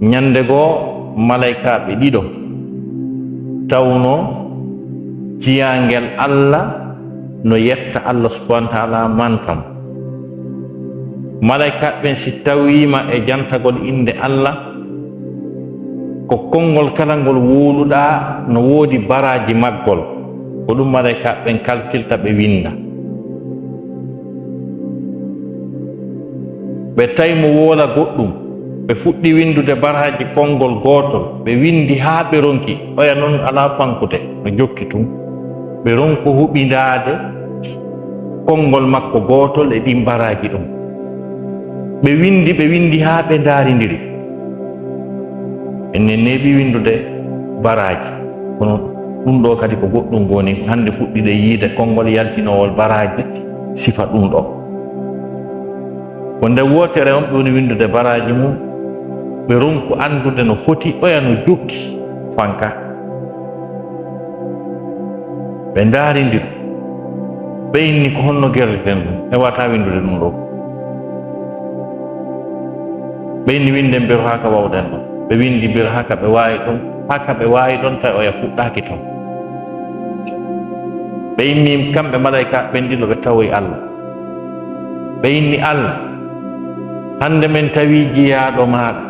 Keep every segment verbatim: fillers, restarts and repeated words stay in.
Ñande goo, malaykaaɓe ɗiɗo tawno jiyaangel Allah no yetta Allah subhaanahu wa ta'aala mantam. Malaykaaɓe ɓen si tawiima e jantagol innde Allah, ko konngol kala ngol wowluɗaa no woodi baraaji maggol, ko ɗum malaykaaɓe ɓen kalkilta ɓe winnda. Ɓe tawi mo wowla goɗɗum, ɓe fuɗɗi winndude baraaji konngol gootol, ɓe winndi haa ɓe ronki, oya non alaa fankude, no jokki tun. Ɓe ronku huɓindaade konngol makko gootol e ɗin baraaji ɗum. Ɓe winndi, ɓe winndi haa ɓe ndaarindiri. En neeɓi winndude baraaji. Kono ɗum ɗoo kadi ko goɗɗum woni. Hannde fuɗɗiɗen yiide konngol yaltinoowol baraaji sifa ɗum ɗoo. Ko nde wootere on ɓe woni winndude baraaji mum, ɓe ronku anndude no foti oya no jokki fanka. Ɓe ndaarindiri. Ɓe inni ko honno gerreten ɗum, en waawataa winndude ɗum ɗoo. Ɓe inni winnden mberu haa ka waawɗen ɗon. Ɓe winndi mberu haa ka ɓe waawi ɗon, haa ka ɓe waawi ɗon tawi oya fuɗɗaaki ton. Ɓe inni kamɓe malaykaaɓe ɓen ɗiɗo ɓe tawoyi Allah. Ɓe inni Allah, hannde men tawi jiyaaɗo maaɗa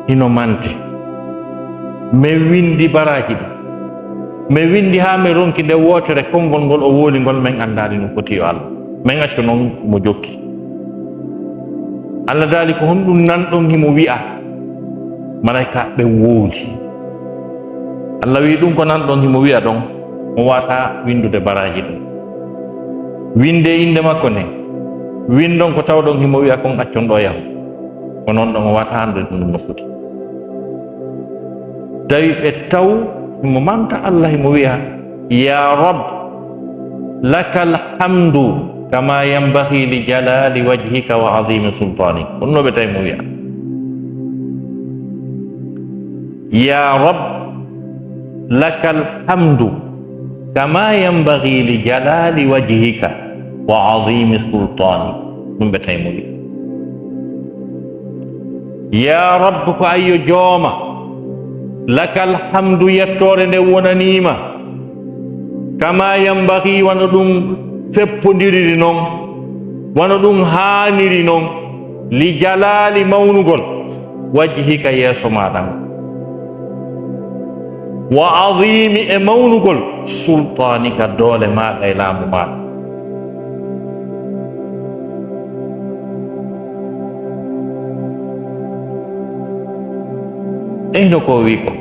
hino manti. Men winndi baraaji ɗin. Men winndi haa men ronki nde wootere konngol ngol o wowli ngol men anndaali no foti yo Allah. Men accu non mo jokki. Allah daali ko honɗum nanɗon himo wi'a? Malaykaaɓe ɓen wowli. Allah wi'i ɗum ko nanɗon himo wi'a ɗon, on waawataa winndude baraaji ɗin. Winndee innde makko nden. Winndon ko tawɗon himo wi'a kon accon ɗoo yahu. Ko non ɗon on waawataa anndude ɗum no foti. Tawi ɓe taw himo manta Allah himo wi'a, "Ya Rabb, lakal hamdu kama yanbaghi li jalali wajhika wa azimi sultanik." Ɗum no ɓe tawi mo wi'a. "Ya Rabb, lakal hamdu kama yanbaghi li jalali wajhika wa azimi sultanik." Ɗum ɓe tawi mo wi'a. "Ya Rabb, ko an yo jooma, lakal hamdu, yettoore nde wonaniima, kama yanbaghi, wano ɗum feppondiriri non, wano ɗum haaniri non, li jalali, mawnugol, wajhika, yeeso maaɗa ngon, wa azimi, e mawnugol, sultanika, doole maaɗa e laamu maaɗa." Eyno ko o wi'i ko,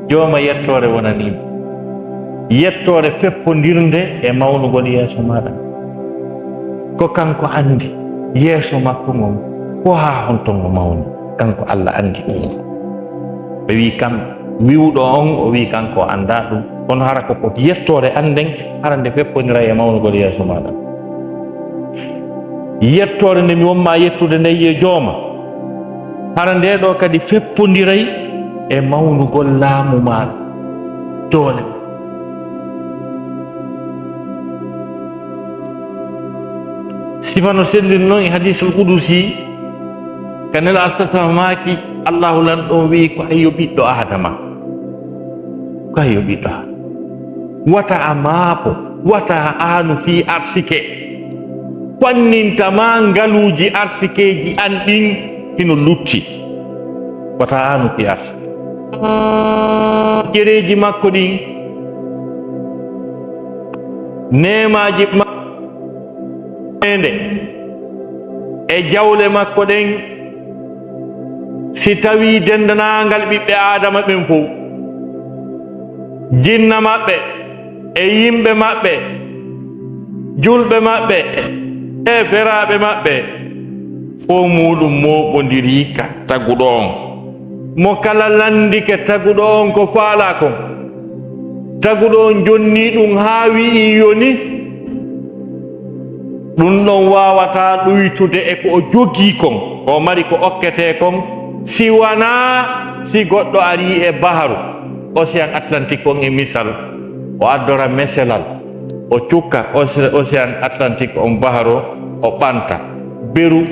"Jooma, yettoore wonanii ma, yettoore feppondirnde e mawnugol yeeso maaɗa. Ko kanko anndi yeeso makko ngon, ko haa honto ngo mawni, kanko Allah anndi ɗum." Ɓe wi'i kam, wi'uɗo on, o wi'i kanko o anndaa ɗum. Kono hara ko, ko yettoore annden, hara nde feppondira e mawnugol yeeso maaɗa. Yettoore nde mi wonma yettude nden, yo jooma, hara nde ɗo kadi feppondiray e mawnugol laamu maaɗa, doole. Sifa no senndiri non e hadiisul qudusi, ka Nelaaɗo sallallaahu alayhi wa sallam maaki, Allaahu Lanɗo on wi'i, "Ko hayyo ɓiɗɗo Aadama, ko hayyo ɓiɗɗo Aadama, wata a maapo, wata a aanu fii arsike, fanninta ma ngaluuji arsikeeji an ɗin hino lutti, wata a aanu fii arsike." Jereeji makko ɗin, neemaaji ma-, nde e jawle makko ɗen, si tawii denndaangal ɓiɓɓe Aadama ɓen fow, jinna maɓɓe e yimɓe maɓɓe, julɓe maɓɓe e feraaɓe maɓɓe, fow muuɗum mooɓondirii ka taguɗo on. Mo kala lanndike taguɗo on ko faalaa kon, taguɗo on jonnii ɗum haa wi'i yo ni, ɗum ɗon waawataa ɗuytude e ko o jogii kon, ko o mari ko okketee kon, si wanaa si goɗɗo arii e baharu, Océan Atlantique on e misal, o addora meselal, o cukka Oce-, Océan Atlantique on baharo, o ɓanta. Beru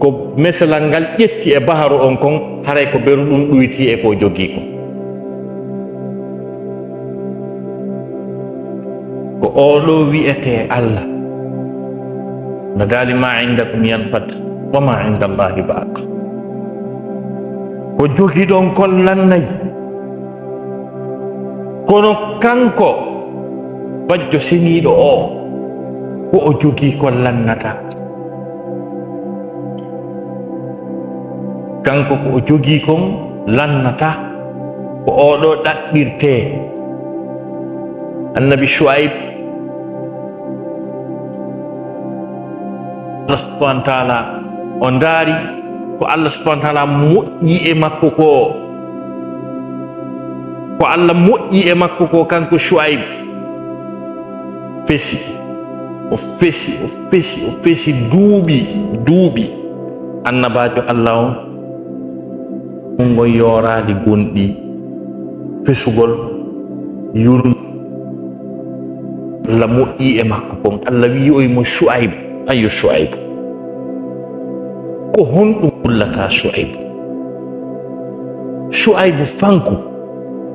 Ko meselal ngal ƴetti e baharu on kon, haray ko beru ɗum ɗuyti e ko jogii kon. Ko oo ɗoo wi'etee Allah. No daali, "Ma indakum yanfad, wa ma inda Allahi baq." Ko jogiɗon kon lannay. Kono kanko bajjo seniiɗo oo, ko o jogii kon lannataa. Kanko ko o jogii kon lannataa. Ko oo ɗoo ɗaɓɓirtee. Annabi Shu'ayb, Allah subhanahu wa ta'ala, o ndaari ko Allah subhanahu wa ta'ala moƴƴi e makko ko, ko Allah moƴƴi e makko ko, kanko Shu'ayb. Fesi, o fesi, o fesi, o fesi duuɓi, duuɓi. Annabaajo Allah on, ɗum ngon yooraali gonɗi, fesugol, yurmi. Allah moƴƴi e makko kon. Allah wi'oyi mo, "Shu'aybu, ayyo Shu'aybu. Ko honɗum wullataa Shu'aybu? Shu'aybu fanku.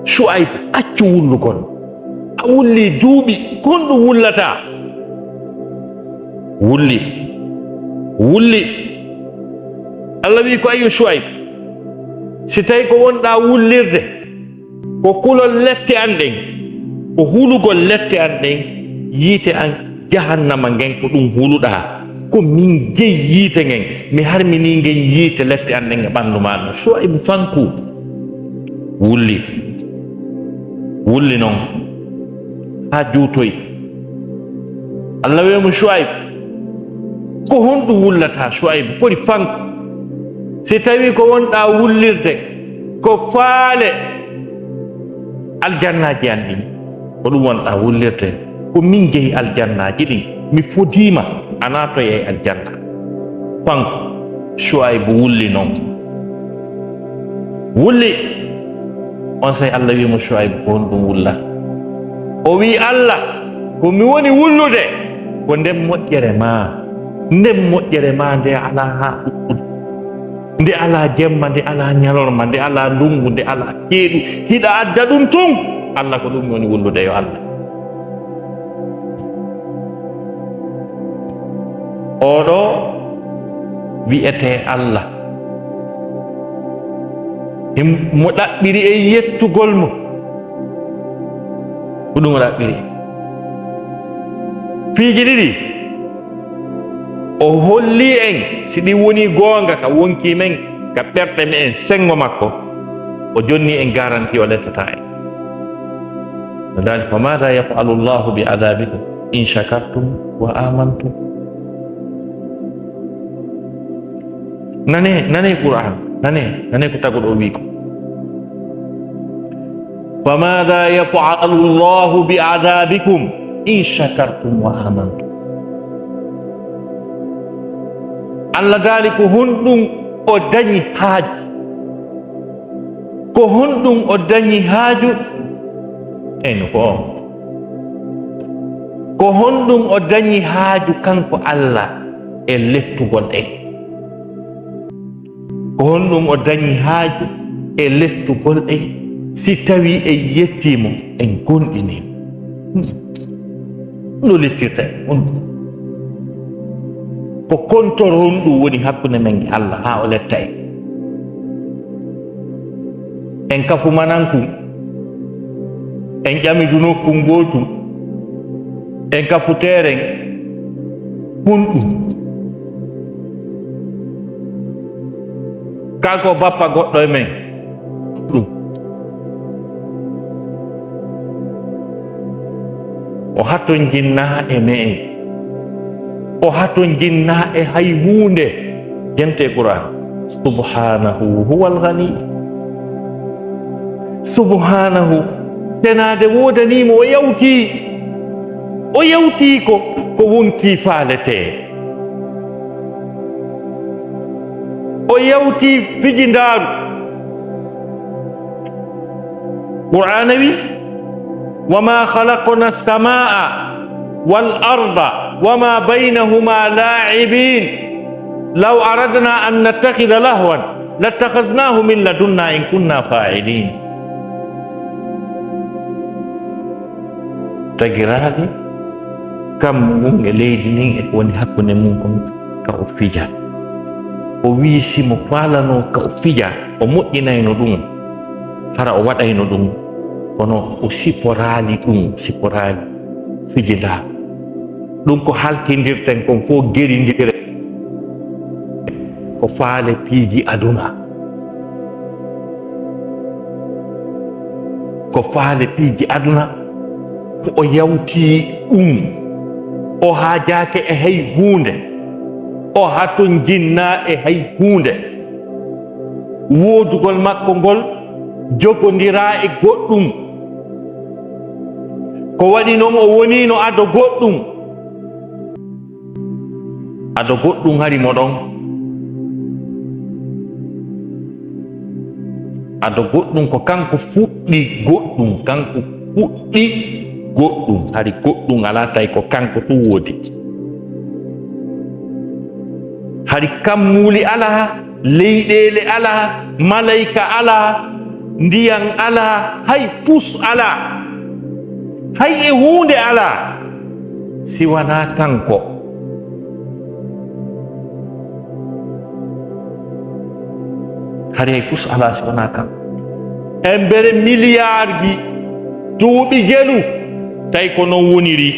Shu'aybu accu wullugol. A wulli duuɓi, ko honɗum wullataa?" Wulli. Wulli. Allah wi'i ko, "Ayyo Shu'aybu, si tawi ko wonɗaa wullirde, ko kulol lette an ɗen, ko hulugol lette an ɗen, yiite an jahannama ngen ko ɗum huluɗaa. Ko min jeyi yiite ngen, mi harminii ngen yiite lette an ɗen e ɓanndu maa ɗum." Shu'aybu fanku. Wulli. Wulli non haa juutoyi. Allah wi'i mo, "Shu'aybu, ko honɗum wullataa Shu'aybu? Kori fanku. Si tawi ko wonɗaa wullirde, ko faale aljannaaji an ɗin. Ko ɗum wonɗaa wullirde. Ko min jeyi aljannaaji ɗin. Mi fodiima a naatoyay aljanna." Fanku, Shu'aybu wulli non. Wulli. Onsay Allah wi'i mo, "Shu'aybu, ko honɗum wullata?" O wi'i, "Allah, ko mi woni wullude, ko nden moƴƴere maa. Nden moƴƴere maa nde alaa haa ɗuɗɗude. Nde alaa jemma, nde alaa ñalorma, nde alaa ndungu, nde alaa ceeɗu. Hiɗa adda ɗum tun. Allah, ko ɗum mi woni wullude, yo Allah." Oo ɗoo wi'etee Allah. Himo ɗaɓɓiri e yettugol mo. Ko ɗum o ɗaɓɓiri. Piiji ɗiɗi. O holli en, si ɗi woni goonga ka wonkii men, ka ɓerɗe men, senngo makko, o jonni en garanti o lettataa en. No daali, "Fa maada yaf'alu Allahu bi adabikum in shakartum wa amantum?" Nane, nane Qur'an, nane, nane ko taguɗo o wi'i ko. "Fa maada yaf'alu Allahu bi adabikum in shakartum wa amantum?" Allah daali, ko honɗum o dañi haaju? Ko honɗum o dañi haaju? En ko on. Ko honɗum o dañi haaju kanko Allah e lettugol en? Ko honɗum o dañi haaju e lettugol en si tawi en yettii mo, en gomɗinii mo? No lettirta en? Honɗum? Ko kontor honɗum woni hakkunde men e Allah haa o letta en? En kafu manankun, en ƴamidu nokkun gootun, en kafu teeren, honɗum? Kanko bappa goɗɗo e men, ɗum. O hatonjinnaa e me'en. O hatonjinnaa e hay huunde. Jente Qur'an. Subhanahu huwal ghani. Subhanahu. Senaade woodanii mo, o yawtii. O yawtii ko, ko wonkii faaletee. O yawtii fijindaaru. Qur'aana wi, "Wa ma khalaqna as-samaa'a wal arda wa ma baynahuma la'ibin." Law aradna an nattakhidha lahwan lattakhadhnahu min ladunna in kunna fa'ilin. Tagiraade kammu ngun e leydi ndin e ko woni hakkunde mun kon, ka o fija. O wi'i si mo faalanoo ka o fija, o moƴƴinayno ɗum, hara o waɗayno ɗum. Kono o siforaali ɗum, siforaali fijilaa. Ɗum ko haltindirten kon fof gerindire. Ko faale piiji aduna. Ko faale piiji aduna. Ko o yawti ɗum. O haajaake e hay huunde. O hatonjinnaa e hay huunde. Woodugol makko ngol jogondiraa e goɗɗum. Ko waɗi non o woniino ado goɗɗum. Ado goɗɗum hari mo ɗon. Ado goɗɗum ko kanko fuɗɗi goɗɗum, kanko fuɗɗi goɗɗum, hari goɗɗum alaa, tawi ko kanko tun woodi. Hari kammuuli alaa, leyɗeele alaa, malayka alaa, ndiyan alaa, hay pus alaa, hay e huunde alaa, si wanaa kanko. Hari hay fus alaa si wanaa kanko. Embere miliyaarji duuɓi jelu, tawi ko non woniri.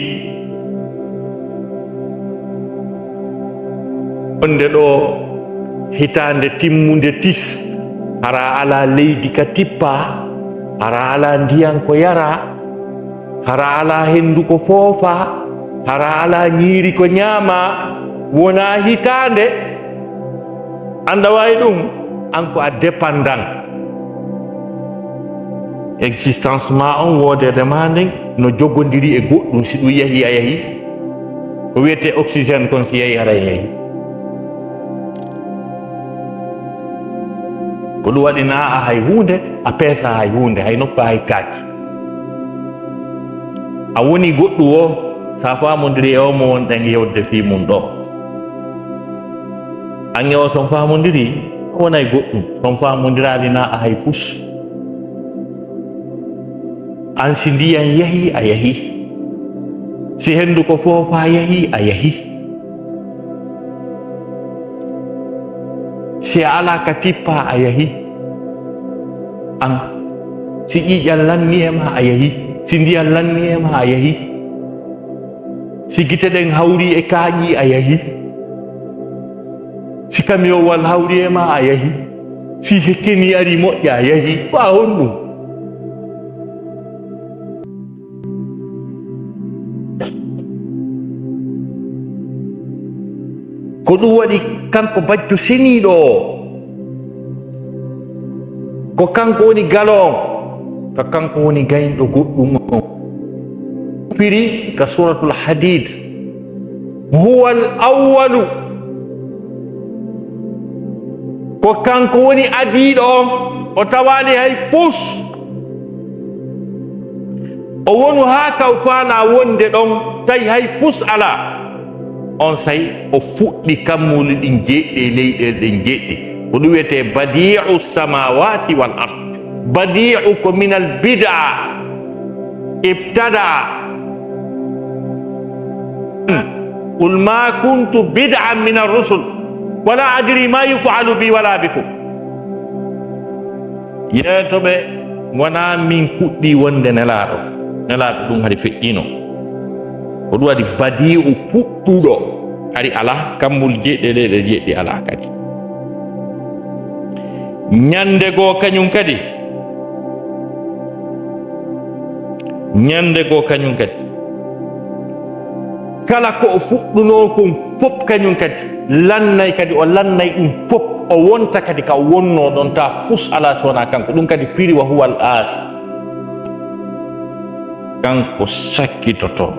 Wonde ɗo hitaande timmunde tis, hara alaa leydi ka tippaa, hara alaa ndiyan ko yaraa, hara alaa henndu ko foofaa, hara alaa ñiiri ko ñaamaa, wonaa hitaande. Annda wayi ɗum, an ko a dépendant. Existence ma on, woodeede ma nden, no jogondiri e goɗɗum. Si ɗum yahi, a yahi. Ko wiyetee oxygène kon, si yahi, hara yahi. Ko ɗum waɗi na a hay huunde, a peesa hay huunde, hay nokka hay kaaki. A woni goɗɗum o, sa faamondiri e o mo wonɗen yewde fii mun ɗo. An e o son faamondiri, a wonay goɗɗum. Son faamondiraali na a hay fus. An si ndiyan yahi, a yahi. Si henndu ko foofa yahi, a yahi. Si a alaa ka tippaa, a yahi. An, si ƴiiƴan lanni e ma, a yahi. Si ndiyan lanni e ma, a yahi. Si gite ɗen hawri e kaaƴi, a yahi. Si kamiyowal hawri e ma, a yahi. Si hekkeni ari moƴƴa, a yahi. Ko a honɗum? Ko ɗum waɗi kanko Bajjo seniiɗo o, ko kanko woni galo on, ko kanko woni gayɗo goɗɗum on. Firi ka Suratul Hadid, huwa al awwalu, ko kanko woni adiiɗo on, o tawaali hay fus. O wonu haa ka o faalaa wonde ɗon, tawi hay fus alaa. Onsay o fuɗɗi kammuuli ɗin jeeɗiɗi e leyɗeele ɗen jeeɗiɗi. Ko ɗum wiyetee badii'u samaawaati wal ard. Badii'u ko minal bid'a. Ibtada'a. Qul ma kuntu bid'an minar rusul. Wala adri ma yuf'alu bi wala bikum. Yeeto ɓe, wonaa min fuɗɗii wonde nelaaɗo. Nelaaɗo ɗum hari feƴƴiino. Ko ɗum waɗi badii'u fuɗɗuɗo. Hari alaa, kammuuli jeeɗiɗi e leyɗeele jeeɗiɗi alaa kadi. Ñande goo kañum kadi. Ñande goo kañum kadi. Kala ko o fuɗɗunoo kon fof kañum kadi, lannay kadi, o lannay ɗum fof, o wonta kadi ka o wonnoo ɗon, ta fus alaa so wonaa kanko. Ɗum kadi firi wa huwal aati. Kanko sakkitoto.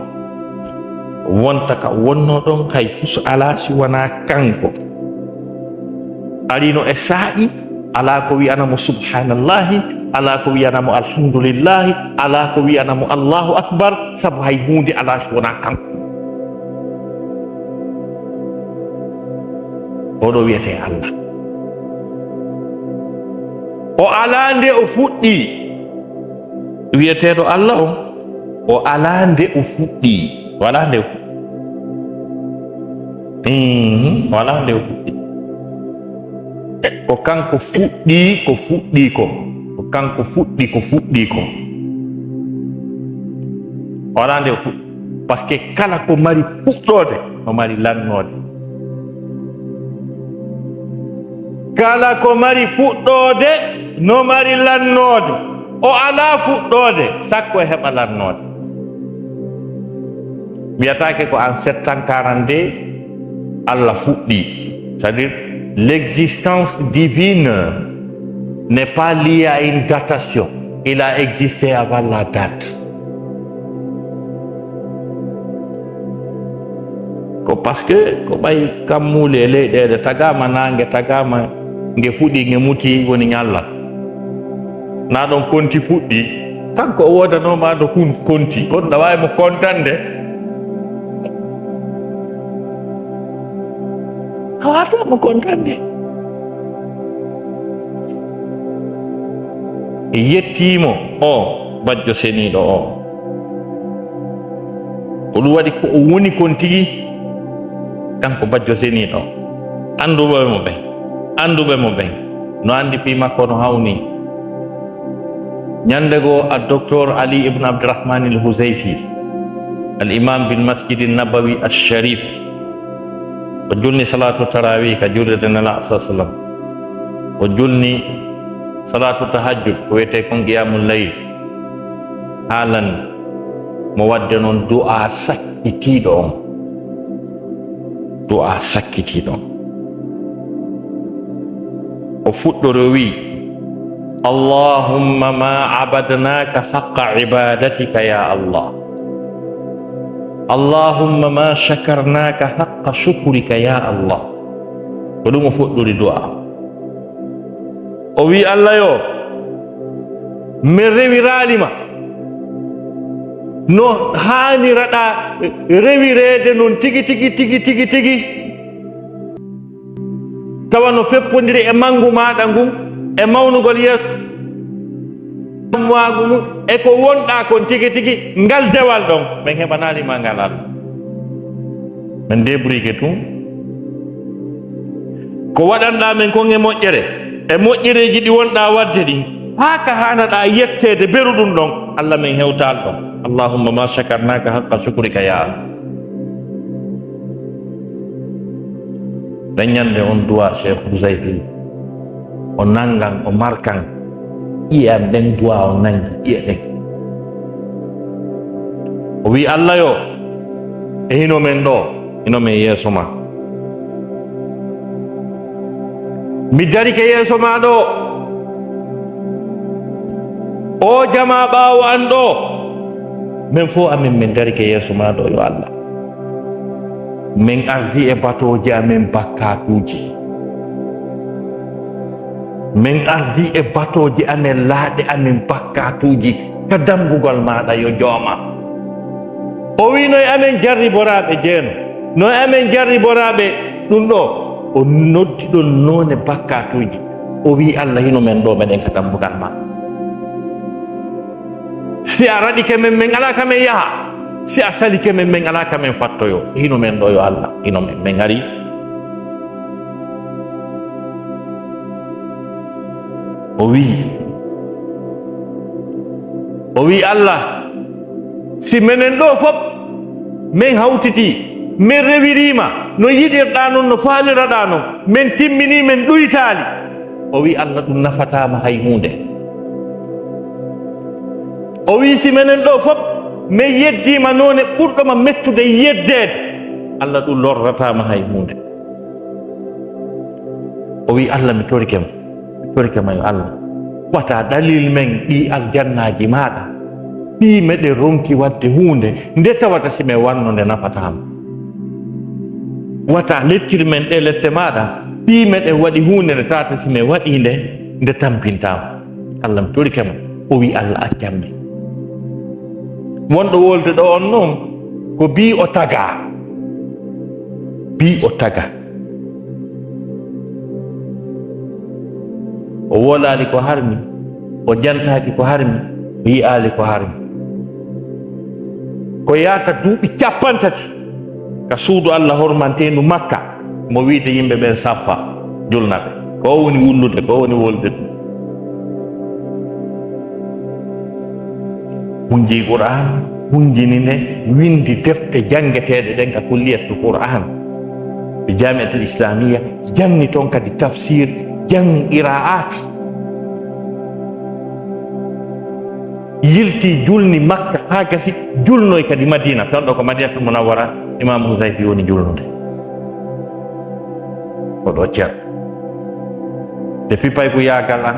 Wonta ka o wonnoo ɗon, hay fus alaa si wonaa kanko. Arino e saa'i, alaa ko wi'ana mo subhanallahi, alaa ko wi'ana mo alhamdulillahi, alaa ko wi'ana mo Allahu akbar, sabu hay huunde alaa so wonaa kanko. Oɗo wiyetee Allah. O alaa nde o fuɗɗii. Wiyeteeɗo Allah on, o alaa nde o fuɗɗii. O alaa nde o fuɗɗii. Mhm, o alaa nde o fuɗɗii. Ko kanko fuɗɗii ko fuɗɗii ko. Ko kanko fuɗɗi ko fuɗɗii ko. O alaa nde o fuɗɗii. Parce que kala ko mari fuɗɗoode, no mari lannoode. Kala ko mari fuɗɗoode, no mari lannoode. O alaa fuɗɗoode, sakko e heɓa lannoode. Wiyataake ko en sept cent quarante-deux, Allah fuɗɗi. C'est-à-dire, l'existence divine n'est pas liée à une datation. Il a existé avant la date. Ko parce que ko ɓay kammuuli e leyɗeele tagaama, naange tagaama, nge fuɗi, nge muti, woni ñalla. Na ɗon konti fuɗɗi, kanko o woodanooma ɗo kun konti, kono ɗa waawi mo kontande. A waawataa mo kontande. E yettiimo o bajjo seniiɗo o. Ko ɗum waɗi ko o woni kon tigi, kanko bajjo seniiɗo. Annduɓe mo ɓen, annduɓe mo ɓen, no anndi fii makko no hawni. Ñande goo, a Docteur Ali ibn Abdurrahman al Huzayfi, al imam bil Masjid an Nabawi al Sharif, o julni salaatu tarawih ka julirde Nelaaɗo sallallahu alaihi wasallam. O julni salaatu tahajjud, ko wiyetee kon qiyamul layl. Haalani mo waɗde noon du'a sakkitiiɗo on. Du'a sakkitiiɗo on. O fuɗɗori, o wi'i: "Allahumma ma abadnaka haqqa ibadatika ya Allah. Allahumma ma shakarnaka haqqa shukrika ya Allah." Ko ɗum o fuɗɗori du'a. O wi'i: "Allah yo, mi rewiraali ma no haaniraɗa rewireede non tigi, tigi, tigi, tigi, tigi." Tawa no feppondiri e manngu maaɗa ngun, e mawnugol yeeso waagu ngun, e ko wonɗaa kon tigi tigi, ngal dewal ɗon, min heɓanaali ma ngal Allah. Min debrike tun. Ko waɗanɗaa min kon e moƴƴere, e moƴƴereeji ɗi wonɗaa waɗde ɗin, haa ka haanaɗaa yetteede beru ɗum ɗon, Allah min hewtaali ɗon. Allahumma ma shakarnaka haqqa shukrika ya Allah. Nden ñande on du'a Cheikh Huzayfi, o nangan, o markan ƴi'e an ɗen, du'a o nangi ƴi'e ɗen. O wi'i: "Allah yo, e hino men ɗo, hino men yeeso ma. Mi darike yeeso ma ɗo. O jama ɓaawo an ɗo, men fof amen men darike yeeso ma ɗo, yo Allah. Men ardi e batooje amen bakkaatuuji. Men ardi e batooje amen laaɗe amen bakkaatuuji ka dammbugol maaɗa, yo jooma." O wi'i: "No e amen jarriboraaɓe jeeno, no e amen jarriboraaɓe ɗum ɗo." O noddi ɗon noone bakkaatuuji. O wi'i: "Allah, hino men ɗo, meɗen ka dambugal ma. Si a raɗike men, men alaa ka men yaha. Si a salike men, men alaa ka men fattoyo. Hino men ɗo, yo Allah, hino men, men ari." O wi'i, o wi'i: "Allah, si menen ɗo fof men hawtitii, men rewiriima no yiɗirɗaa non, no faaliraɗaa non, men timminii, men ɗuytaali." O wi'i: "Allah, ɗum nafataa ma hay huunde." O wi'i: "Si menen ɗo fof men yeddiima noone ɓurɗo ma mettude yeddeede, Allah, ɗum lorrataa ma hay huunde." O wi'i: "Allah, mi torike ma, mi torike ma, yo Allah, wata ɗalil men ɗi aljannaaji maaɗa, fii meɗe ronki waɗde huunde nde tawata si men wanno nde nafataa ma. Wata lettir men ɗe lette maaɗa, fii meɗe waɗi huunde nde tawata si men waɗii nde, nde tampintaa ma. Allah, mi torike ma." O wi'i: "Allah, accan mi." Wonɗo wolde ɗo on noon, ko bii o tagaa. Bii o tagaa. O wolaali ko harmi, o jantaaki ko harmi, o yi'aali ko harmi. Ko yaata duuɓi cappanɗe tati ka suudu Allah hormanteendu Makka, mo wiide yimɓe ɓen saffa, julna ɓe. Ko o woni wullude, ko o woni wolde ɗum. Hunji Qur'an, hunjini nde, windi defte janngeteeɗe ɗen ka kulliyatul Qur'an, e Jamiatul Islamiyya, janni toon kadi tafsir, janni qiraat. Yilti, julni Makka haa gasi, julnoy kadi Madina. Toon ɗo ko Madinatul Munawwara, Imam Huzayfi woni julnude. Ko ɗo ceer. Nde pipay ko yaagal an,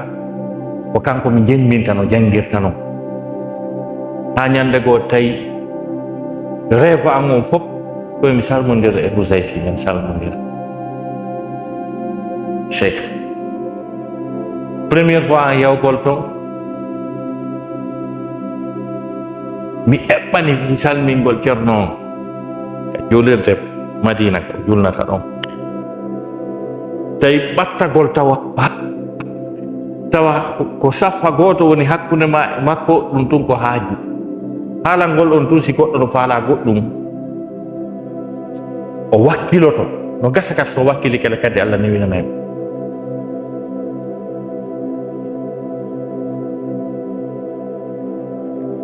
ko kanko mi jemmbintano, janngirtano. Haa ñannde goo tawi reefo an on fof, ko mi salmondir e Huzayfi, min salmondira. Cheikh. Première fois an yawgol toon, mi eɓɓani mi salmingol Ceerno on ka juulirde Madina, ko julnata ɗon. Tawi ɓattagol tawa, tawa ko saffa gooto woni hakkunde ma e makko, ɗum tun ko haaju. Haalangol on tun si goɗɗo no faalaa goɗɗum, o wakkiloto. No gasa kadi so wakkili kala kadi Allah newinanay mo.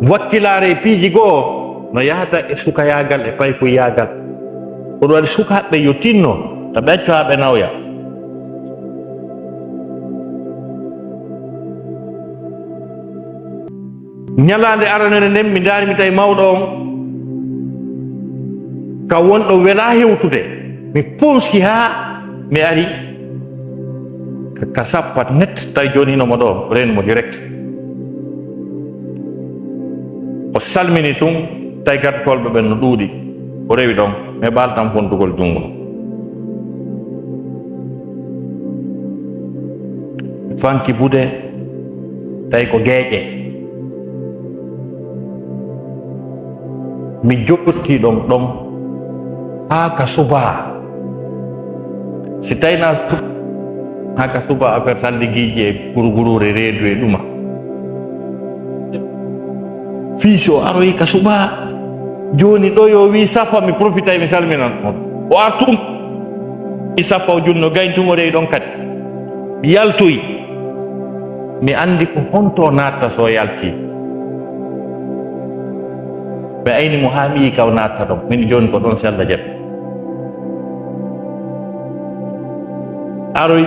Wakkilaare e piiji goo no yahda e sukayaagal e paykoyaagal. Ko ɗum waɗi sukaaɓe yo tinno, ta ɓe accu haa ɓe nawya. Ñalaande aranere nden, mi ndaari, mi tawi mawɗo on ka wonɗo welaa hewtude. Mi ponsi haa mi ari ka, ka saffa net, tawi jooni hino mo ɗo, o reeni mo direct. O salmini tun, tawi gardikolɓe ɓen no ɗuuɗi. O rewi ɗon, mi heɓaali tan fontugol junngo. Fanki bude, tawi ko geeƴe. Mi joɓɓirti ɗon, ɗon haa ka subaa. Si tawi na su-, haa ka subaa, affaire salligiiji e gurguruure reedu e ɗuma. Fii si o aroyi ka subaa, jooni ɗo yo wii saffa, mi profitay mi salminan on. O artu, mi saffa o junno, gayn tun o rewi ɗon kadi. Mi yaltoyi. Mi anndi ko honto o naatta so o yalti. Mi ayni mo haa mi yii ka o naatta ɗon. Min jooni ko ɗon si Allah jaɓi. Aroy,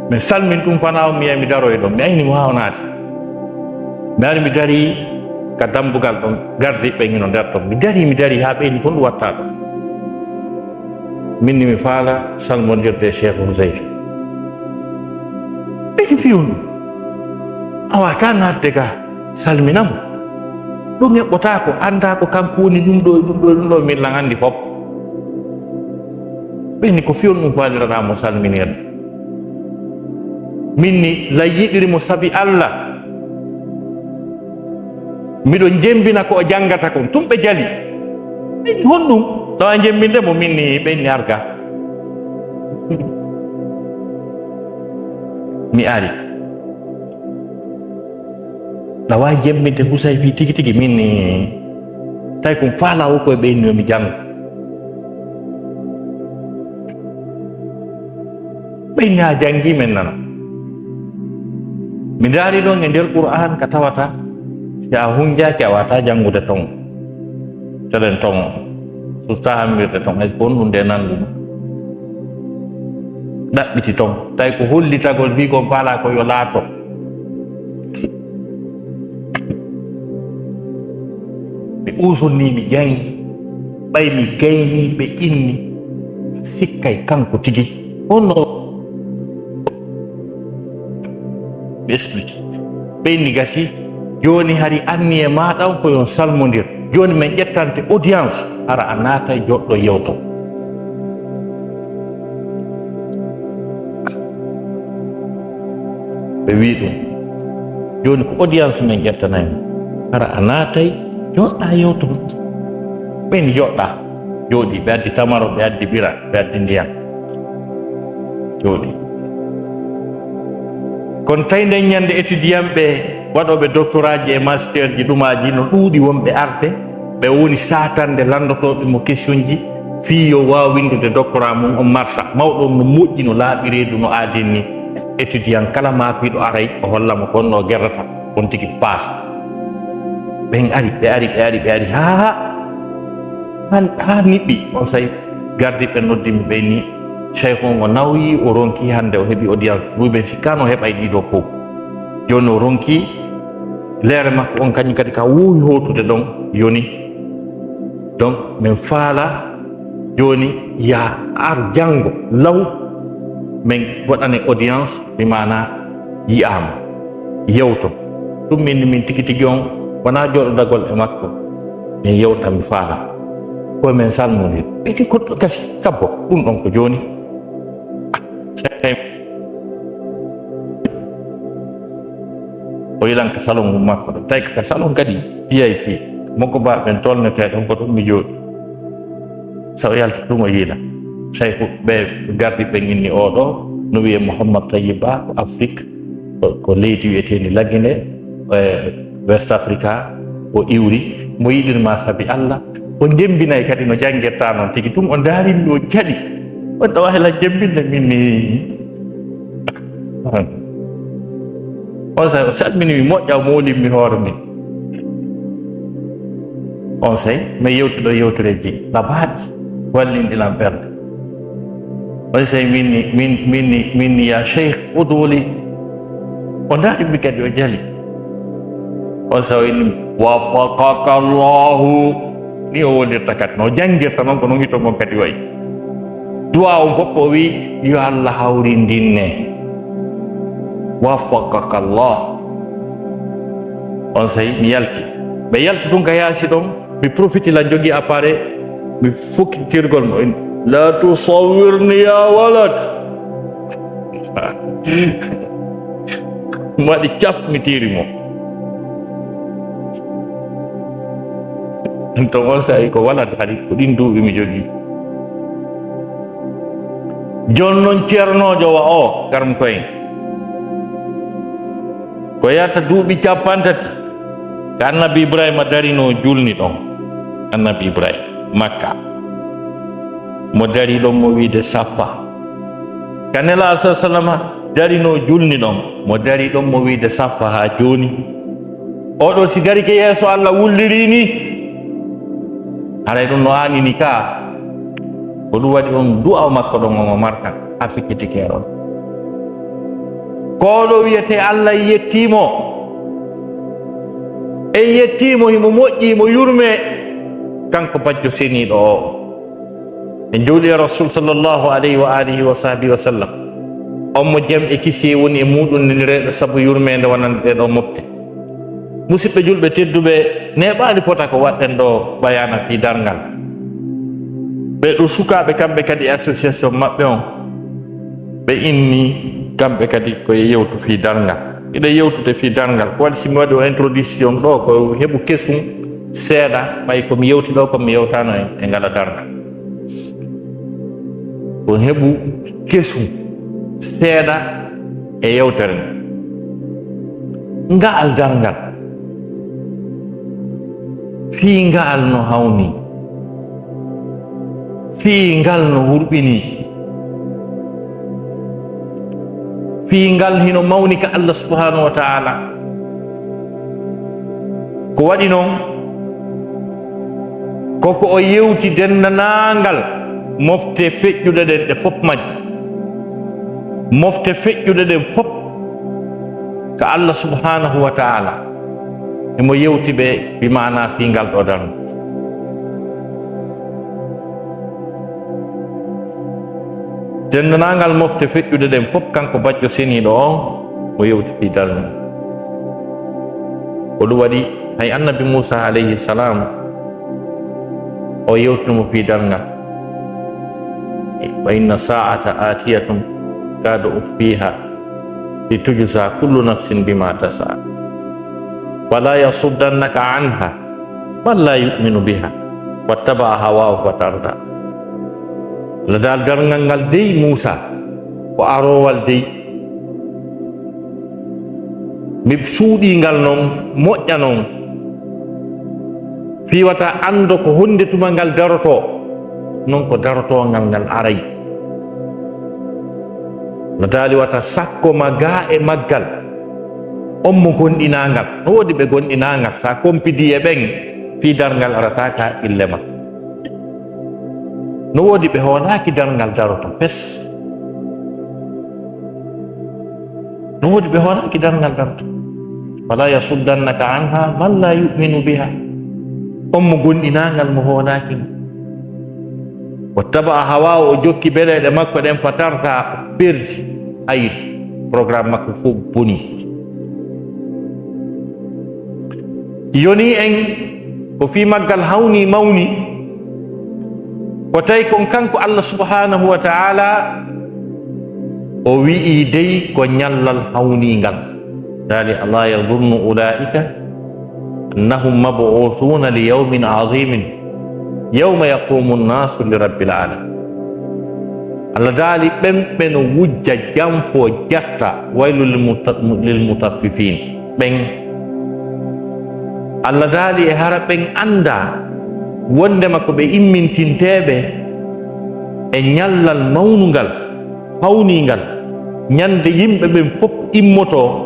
mi salmin ɗum fanaa on, mi yahi mi daroy ɗon. Mi ayni mo haa o naati. Mi ari mi darii ka dambugal ɗon, gardiiɓe ɓen hino nder ton. Mi darii, mi darii haa ɓeyni ko ɗum watta ɗon. Min ni mi faala salmondirde e Cheikh Huzayfi. Ɓeyni fii on ɗum. A waawataa naatde ga salmina mo. Ɗum eɓɓotaako, anndaa ko kanko woni ɗum ɗo e ɗum ɗo e ɗum ɗo, min lan anndi fof. Ɓeyni ko fii on ɗum faaliraɗaa mo salminirde. Min ni lan yiɗiri mo sabi Allah. Miɗo jemmbina ko o janngata kon. Tun ɓe jali. Ɓeyni honɗum? Tawa jemmbinde mo, min ni ɓeyni arga. Mi ari. Tawa jemmbinde Husayfi tigi tigi, min ni tawi kon faala o ko e ɓeyni yo mi janngo. Ɓeyni a janngi men nana. Mi ndaari ɗon e nder Qur'an ka tawata si a hunjaaki a wata janngude ton. Telen ton. Susta hammirde ton. Hay ko honɗum nde nanɗum. Ɗaɓɓiti ton. Tawi ko hollitagol fii kon faala ko yo laato. Ɓe usunni mi jaŋi, ɓay mi gayni ɓe inni, sikkay kanko tigi. Honno ɓe expliqué. Ɓe inni gasi, jooni hari anniye maaɗa on ko yon salmondir. Jooni men ƴettante audience, hara a naatay joɗɗo yewto. Ɓe wi ɗum, jooni ko audience men ƴettanay mo. Hara a naatay, joɗɗa yewto. Ɓen joɗɗa, jooɗi, ɓe addi tamaro, ɓe addi ɓira, ɓe addi ndiyam. Jooɗi. Kono tawi nden ñande étudiant ɓe waɗooɓe doctorat ji e master ji ɗumaaji no ɗuuɗi wonɓe arde, ɓe woni saatande lanndotooɓe mo question ji fii yo waaw winndude doctorat mum on marsa. Mawɗo on no moƴƴi, no laaɓi reedu, no aadin ni. Étudiant kala maapiiɗo aray o holla mo kon no gerrata, on tigi paasa. Ɓen ari, ɓe ari, ɓe ari, ɓe ari, haa, haa, haa niɓɓi. On say gardiiɓe noddi mi ɓe ni, Cheikh on o nawyi, o ronki hannde, o heɓi audience. Duuɓi ɓen sikkaano o heɓay ɗii ɗoo fow. Jooni o ronki leere makko on, kañum kadi ka woowi hootude ɗon, yoni. Donc, min faala jooni ya ar janngo law, min waɗane audience, mi maana yi'aama, yewto. Ɗum min, min tigi tigi on, wonaa jooɗodagol e makko. Min yewta, mi faala. Ko min salmondir. Ɓe ko kasi kabbo, ɗum ɗon ko jooni. O yilan ka salon makko ɗo. Tawi ka salon kadi V I P. Mokko ba ɓen tolnete ɗon ko ɗum mi jooɗi. Sa o yalti ɗum o yila. Tawi ko ɓe gardi ɓen inni oɗo, no wiye Mouhammad Tayyib Ba, ko Afrique, ko, ko leydi wiyetendi Lagine, e West Africa, o iwri, mo yiɗirma sabi Allah, o jembinay kadi no janngirta noon tigi. Ɗum o ndaari mi, o jaɗi. On ɗo wahila jembinde min ni. On say o salmini mi moƴƴa, o moolin mi hoore min. On say mi yewti ɗo yewtereeji labaaɗi, wallinɗi lan ɓernde. On say min ni, min, min ni, min ni, ya Cheikh, o dooli. O ndaari mi kadi, o jali. On say o inni, "Waffaqaka Allahu." Ni o wondirta kadi, no janngirta noon, ko noon hito ngon kadi wayi. Du'a on fof o wi, "Yo Allah hawrindinne." "Waffaqaka Allah." On say mi yalti. Mi yalti tun ka yaasi ɗon, mi profiti lan jogi appareil, mi fukkitirgol mo. "La tusawwirni ya walad." Mi waɗi caf, mi tiiri mo. To on saa'i ko walad, hari ko ɗin duuɓi mi jogii. Jon non ceernoojo wa o, garam koyen. Ko yata duuɓi cappanɗe tati. Ka Annabi Ibrahima darinoo julni ɗon. Annabi Ibrahima, Makka. Mo dari ɗon mo wiide Safa. Ka Nelaaɗo sallama darinoo julni ɗon. Mo dari ɗon mo wiide Safa haa jooni. Oɗo si dari ke yeeso Allah wulliri ni. Haray ɗum no aanini ka. Ko ɗum waɗi on du'a makko ɗon on o markan. A fikkitike on. Ko oɗo wiyete Allah yettiimo. En yettiimo, himo moƴƴi, himo yurme. Kanko bajjo seniiɗo o. En juuli e Rasul sallallahu alayhi wa alihi wa sahbihi wa sallam. On mo jam e kisiyee woni e muuɗum nenireeɗo sabu yurmeende wonande ɗee ɗoo mofte. Musidɓe julɓe tedduɓe, neeɓaali fota ko waɗɗen ɗoo bayaana fii darngal. Ɓee ɗoo sukaaɓe kamɓe kadi e association maɓɓe on, ɓe inni kamɓe kadi ko e yewtu fii darngal. Hiɗen yewtude fii darngal. Ko waɗi si mi waɗi o introduction ɗoo ko heɓu kesum seeɗa, ɓay ko mi yewti ɗoo ko mi yewtaano e, e ngala darngal. Ko heɓu kesum seeɗa e yewtere nde. Nga'al darngal. Fii nga'al no hawni. Fii ngal no hurɓini. Fii ngal hino mawni ka Allah subhanahu wa ta'ala. Ko waɗi non, ko ko o yewti denndaangal mofte feƴƴuɗe ɗen ɗe fof majje. Mofte feƴƴuɗe ɗen fof ka Allah subhanahu wa ta'ala. Emo yewti ɓe bi maana fii ngal ɗoo darnde. Denndaangal mofte feƴƴuɗe ɗen fof, kanko bajjo seniiɗo on, o yewti fii darnde. Ko ɗum waɗi, hay Annabi Muusa alayhi salam, o yewtuno mo fii darngal. "Wa inna sa'ata atiyatun kadu ukhfiha litujza kullu nafsin bima tas'a. Wa la yasuddannaka anha man la yu'minu biha wattaba'a hawahu fatarda." Ladaal darngal ngal dey Muusa ko aroowal dey. Mi suuɗii ngal non, moƴƴa non, fii wata anndo ko honde tuma ngal darotoo, non ko darotoo ngal, ngal aray. No daali wata sakko ma gaa e maggal, on mo gonɗinaa ngal. No woodi ɓe gonɗinaa ngal, sa kompidii e ɓen, fii darngal arataaka haqqille ma. No woodi ɓe hoolaaki darngal daroto fes. No woodi ɓe hoolaaki darngal daroto. Fala yasuddannaka anha man la yu'minu biha. On mo gonɗinaa ngal, mo hoolaaki ngal. Wattaba'a hawaahu, o jokki beleeɗe makko ɗen, fatarda, o perdi, ayri, programme makko fof boni. Yoni en ko fii maggal hawni mawni, ko tawi kon kanko Allah subhanahu wa ta'ala o wi'i dey ko ñallal hawningal. Daali, "Ala yadunnu ulaika annahum mab'uthuna li yawmin azimin, yawma yaqumu nnasu li rabbil alamin." Allah daali, ɓen ɓe no wujja, janfo, jatta, waylu lil muta-, lil mutaffifin. Ɓen, Allah daali, e hara ɓen anndaa wondema ko ɓe immintinteeɓe e ñallal mawnungal, hawningal, ñande yimɓe ɓen fof immotoo,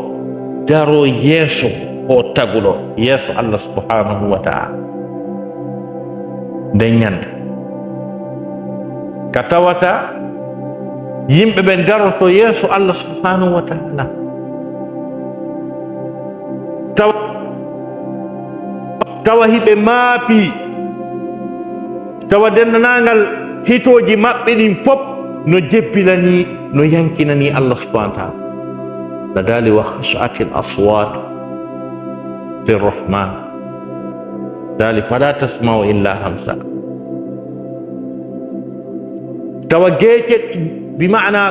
daroo yeeso o taguɗo, yeeso Allah subhanahu wa ta'ala. Nden ñande ka tawata yimɓe ɓen daroto yeeso Allah subhanahu wa ta'ala, tawa, tawa hiɓe maapii, tawa denndaangal hitooji maɓɓe ɗin fof no jebbilanii, no yankinanii Allah subhanahu wa ta'ala. No daali, "Wa khashatil aswatu lirrahman." Daali, "Fala tasma'u illa hamsa." Tawa geece, bi ma'ana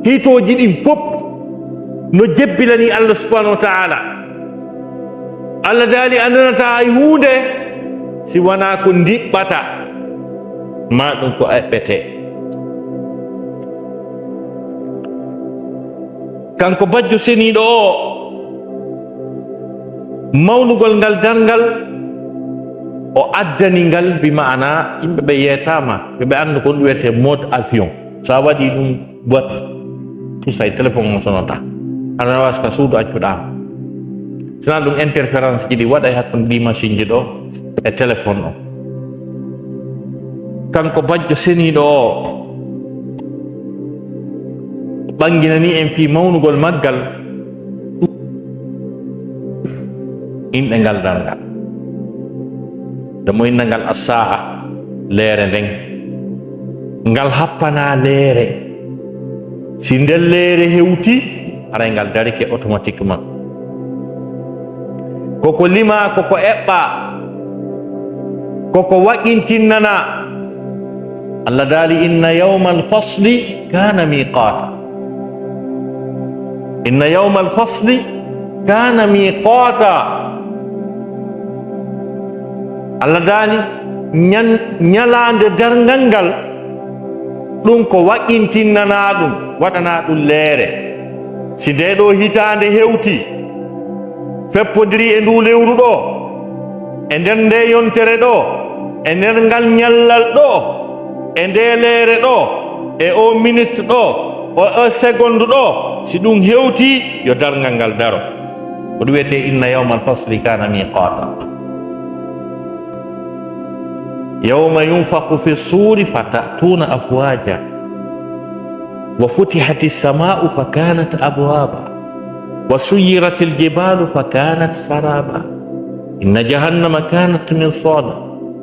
hitooji ɗin fof no jebbilanii Allah subhanahu wa ta'ala. Allah daali, a nanataa hay huunde si wanaa ko ndiɓɓata, maa ɗum ko eɓɓetee. Kanko bajjo seniiɗo o, mawnugol ngal darngal, o addani ngal, bi ma'ana yimɓe ɓe yeetaama, yo ɓe anndu ko ɗum wiyetee mode avion. So a waɗii ɗum, boîte, tout ça, e téléphone on sonata. Aɗa waawi ka suudu accuɗaa. Sinaa ɗum interférence ji ɗi waɗa e hakkunde ɗi machine ji ɗo e téléphone o. Kanko bajjo seniiɗo o, ɓanginanii en fii mawnugol maggal, inɗe ngal darngal. Nde mo inna ngal Assaa'a, leere nden. Ngal happanaa leere. Si nden leere hewti, haray ngal darike automatiquement. Koko limaa, koko eɓɓaa, koko waɗintinnanaa. Allah daali, "Inna yawmal fasli kana miqata." Inna yawmal fasli kana miqata. Allah daali, ñan-, ñalaande darngal ngal, ɗum ko waɗintinnanaa ɗum, waɗanaa ɗum leere. Si ndee ɗoo hitaande hewti, feppondiri e nduu lewru ɗoo, e nder ndee yontere ɗoo, e nder ngal ñallal ɗoo, e ndee leere ɗoo, e oo minit ɗoo, o, o seconde ɗoo, si ɗum hewtii, yo darngal ngal daro. Ko ɗum wiyetee inna yawmal fasli kana miqata. Yawma yunfakhu fi suri fatatuna afwaja. Wa futihati sama'u fakanat abwaba. Wa suyirat al jibalu fakanat saraba. Inna jahannama kanat mirsada.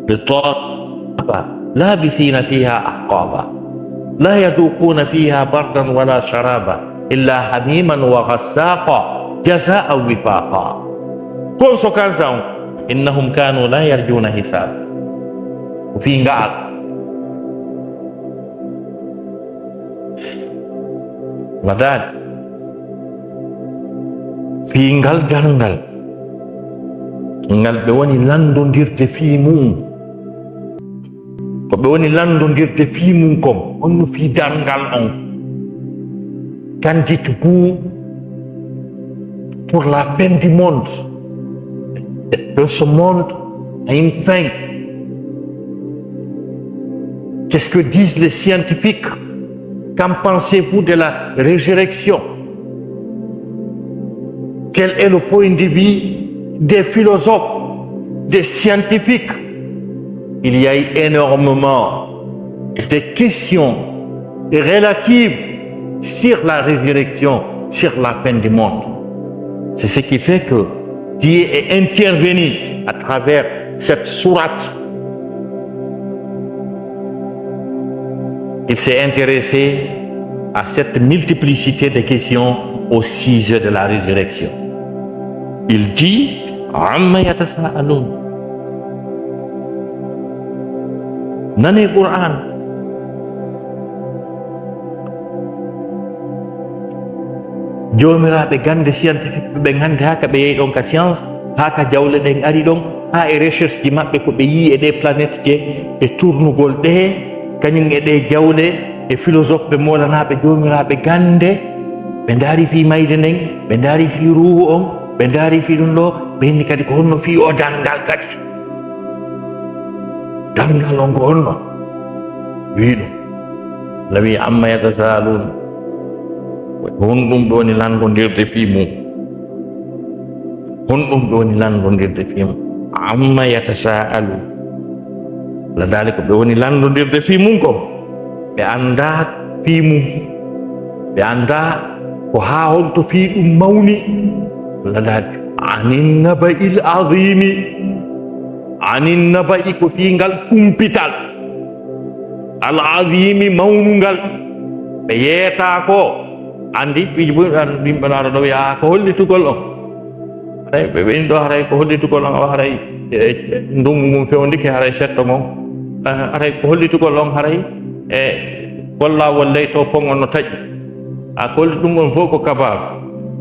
Littaghin labithina fiha ahqaba. La yadhuquna fiha bardan wala sharaba. Illa hamiman wa ghassaqa. Jazaan wifaqa. Kon so kan sa on. Innahum kanu la yarjuna hisaba. Ko fii ngaal. Madaani. Fii ngal darngal. Ngal ɓe woni lanndondirde fii mum. Ko ɓe woni lanndondirde fii mum kon. On no fii darngal on. Kanjit buu. pour la fin du monde. Est-ce que ce monde a une fin? Qu'est-ce que disent les scientifiques? Qu'en pensez-vous de la résurrection? Quel est le point de vue des philosophes, des scientifiques? Il y a énormément de questions relatives sur la résurrection, sur la fin du monde. C'est ce qui fait que Dieu est intervenu à travers cette sourate. Il s'est intéressé à cette multiplicité de questions au sujet de la résurrection. Il dit, "Amma yatasaalun." Nane Qur'an. Joomiraaɓe gannde scientifique ɓe, ɓe gannde haa ka ɓe yehi ɗon ka science, haa ka jawle ɗen ari ɗon, haa e recherche ji maɓɓe ko ɓe yii e ɗee planète je, e tournugol ɗee, kañum e ɗee jawle, e philosophe ɓe moolanaaɓe joomiraaɓe gannde, ɓe ndaari fii mayde nden, ɓe ndaari fii ruuhu on, ɓe ndaari fii ɗum ɗoo, ɓe inni kadi ko honno fii o darngal kadi. Darngal on ko honno? Wii ɗum. Alla wii, "Amma yatasaalun." Honɗum ɗo woni lanndondirde fii mum? Honɗum ɗo woni lanndondirde fii mum? "Amma yatasaalun." Alla daali ko ɓe woni lanndondirde fii mum kon, ɓe anndaa fii mum. Ɓe anndaa ko haa honto fii ɗum mawni. Alla daali, "Anin naba'il azimi." Anin naba'i ko fii ngal kumpital. Al azimi mawnungal. Ɓe yeetaa ko. Anndi, piiji buy, an, yimɓe no ara ɗo wi'a, "Ah, ko hollitugol on?" Haray ɓe, ɓe inni ɗo, haray ko hollitugol on, awa haray, e, e, ndungu ngun fewndike, haray setto ngon. Eh, haray ko hollitugol on, haray, e, gollaawol ley to pon on no taƴi. A holli ɗum on fof ko kabaaru.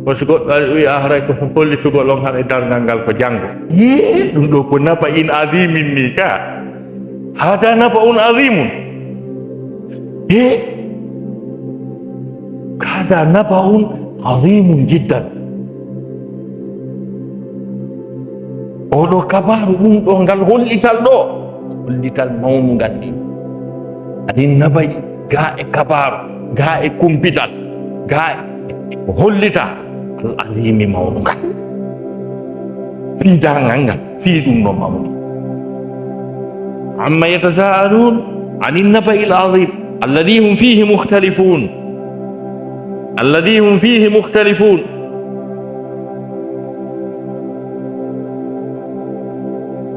Ko si goɗɗo ari wi'a, "Ah, haray ko hollitugol on, haray darngal ngal ko janngo." Yee, ɗum ɗo ko naba'in azimin ni ka. Hada naba'un azimun. Yee. Hada naba'un azimun jiddan. Oɗo kabaaru ɗum ɗo, ngal hollital ɗo, hollital mawnungal ni. Anin naba'i, gaa e kabaaru, gaa e kumpital, gaa e ko hollita al azimi mawnungal. Fii darngal ngal, fii ɗum ɗo mawni. Amma yatasaalun anin naba'il azim alladhi hum fihi mukhtalifun. Alladhi hum fihi mukhtalifun.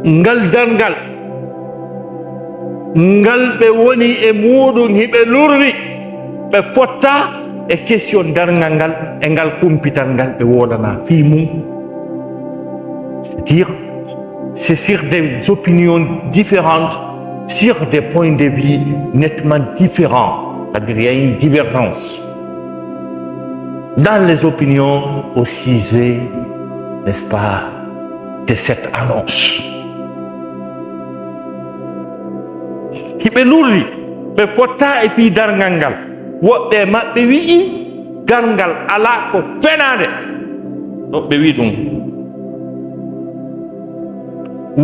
Ngal darngal, ngal ɓe woni e muuɗum, hiɓe lurri, ɓe fotta e question darngal ngal, e ngal kumpital ngal ɓe woolanaa fii mum. C'est-à-dire, c'est sur des opinions différentes, sur des points de vue nettement différents. C'est-à-dire, il y a une divergence dans les opinions au sujet, n'est-ce pas, de cette annonce. Hiɓe lurri, ɓe fottaa e fii darngal ngal. Woɓɓe e maɓɓe wi'i, darngal alaa, ko fenaande. Woɓɓe wi'i ɗum.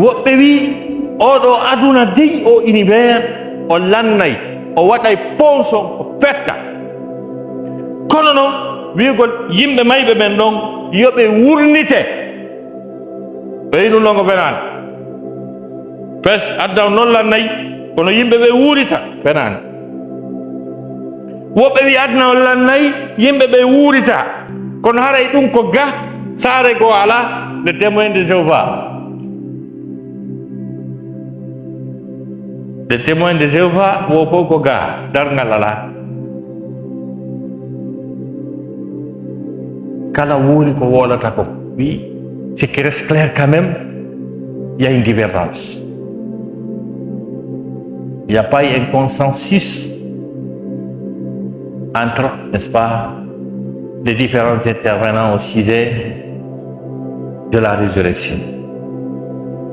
Woɓɓe wi'i, oo ɗoo aduna dey, oo univers, o lannay, o waɗay ponson, o fetta. Kono noon, wi'ugol yimɓe mayɓe ɓen ɗon, yo ɓe wurnite. Ɓe wi'i ɗum ɗon ko fenaande. Pes, aduna on noon lannay, kono yimɓe ɓe wuurita, fenaande. Woɓɓe wi'i aduna on lannay, yimɓe ɓe wuurita. Kono haray ɗum ko ga, saare goo alaa, les Témoins de Jéhovah. Les Témoins de Jéhovah, wo fof ko ga, darngal alaa. Kala wuuri ko woolata ko. Oui, ce qui reste clair quand même, il y a une divergence. Il n'y a pas un consensus entre, n'est-ce pas, les différents intervenants au sujet de la résurrection.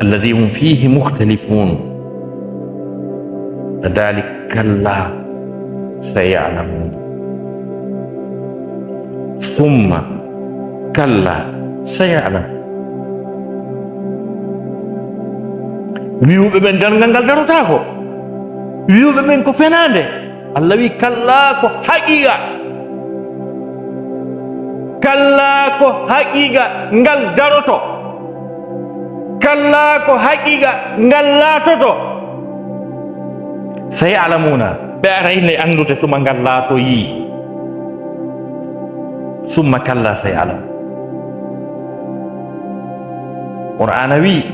الذي هم فيه مختلفون. كذلك كلا سيعلمون. ثم كلا Sayalam. Wi'uɓe ɓen darngal ngal darotaako. Wi'uɓe ɓen ko fenaande. Allah wi, kallaa ko haqiqa. Kallaa ko haqiqa ngal daroto. Kallaa ko haqiqa ngal laatoto. Sayalamuna, ɓe ara ine anndude tuma ngal laatoyi. Summa kalla sayalam. Qur'aana wi,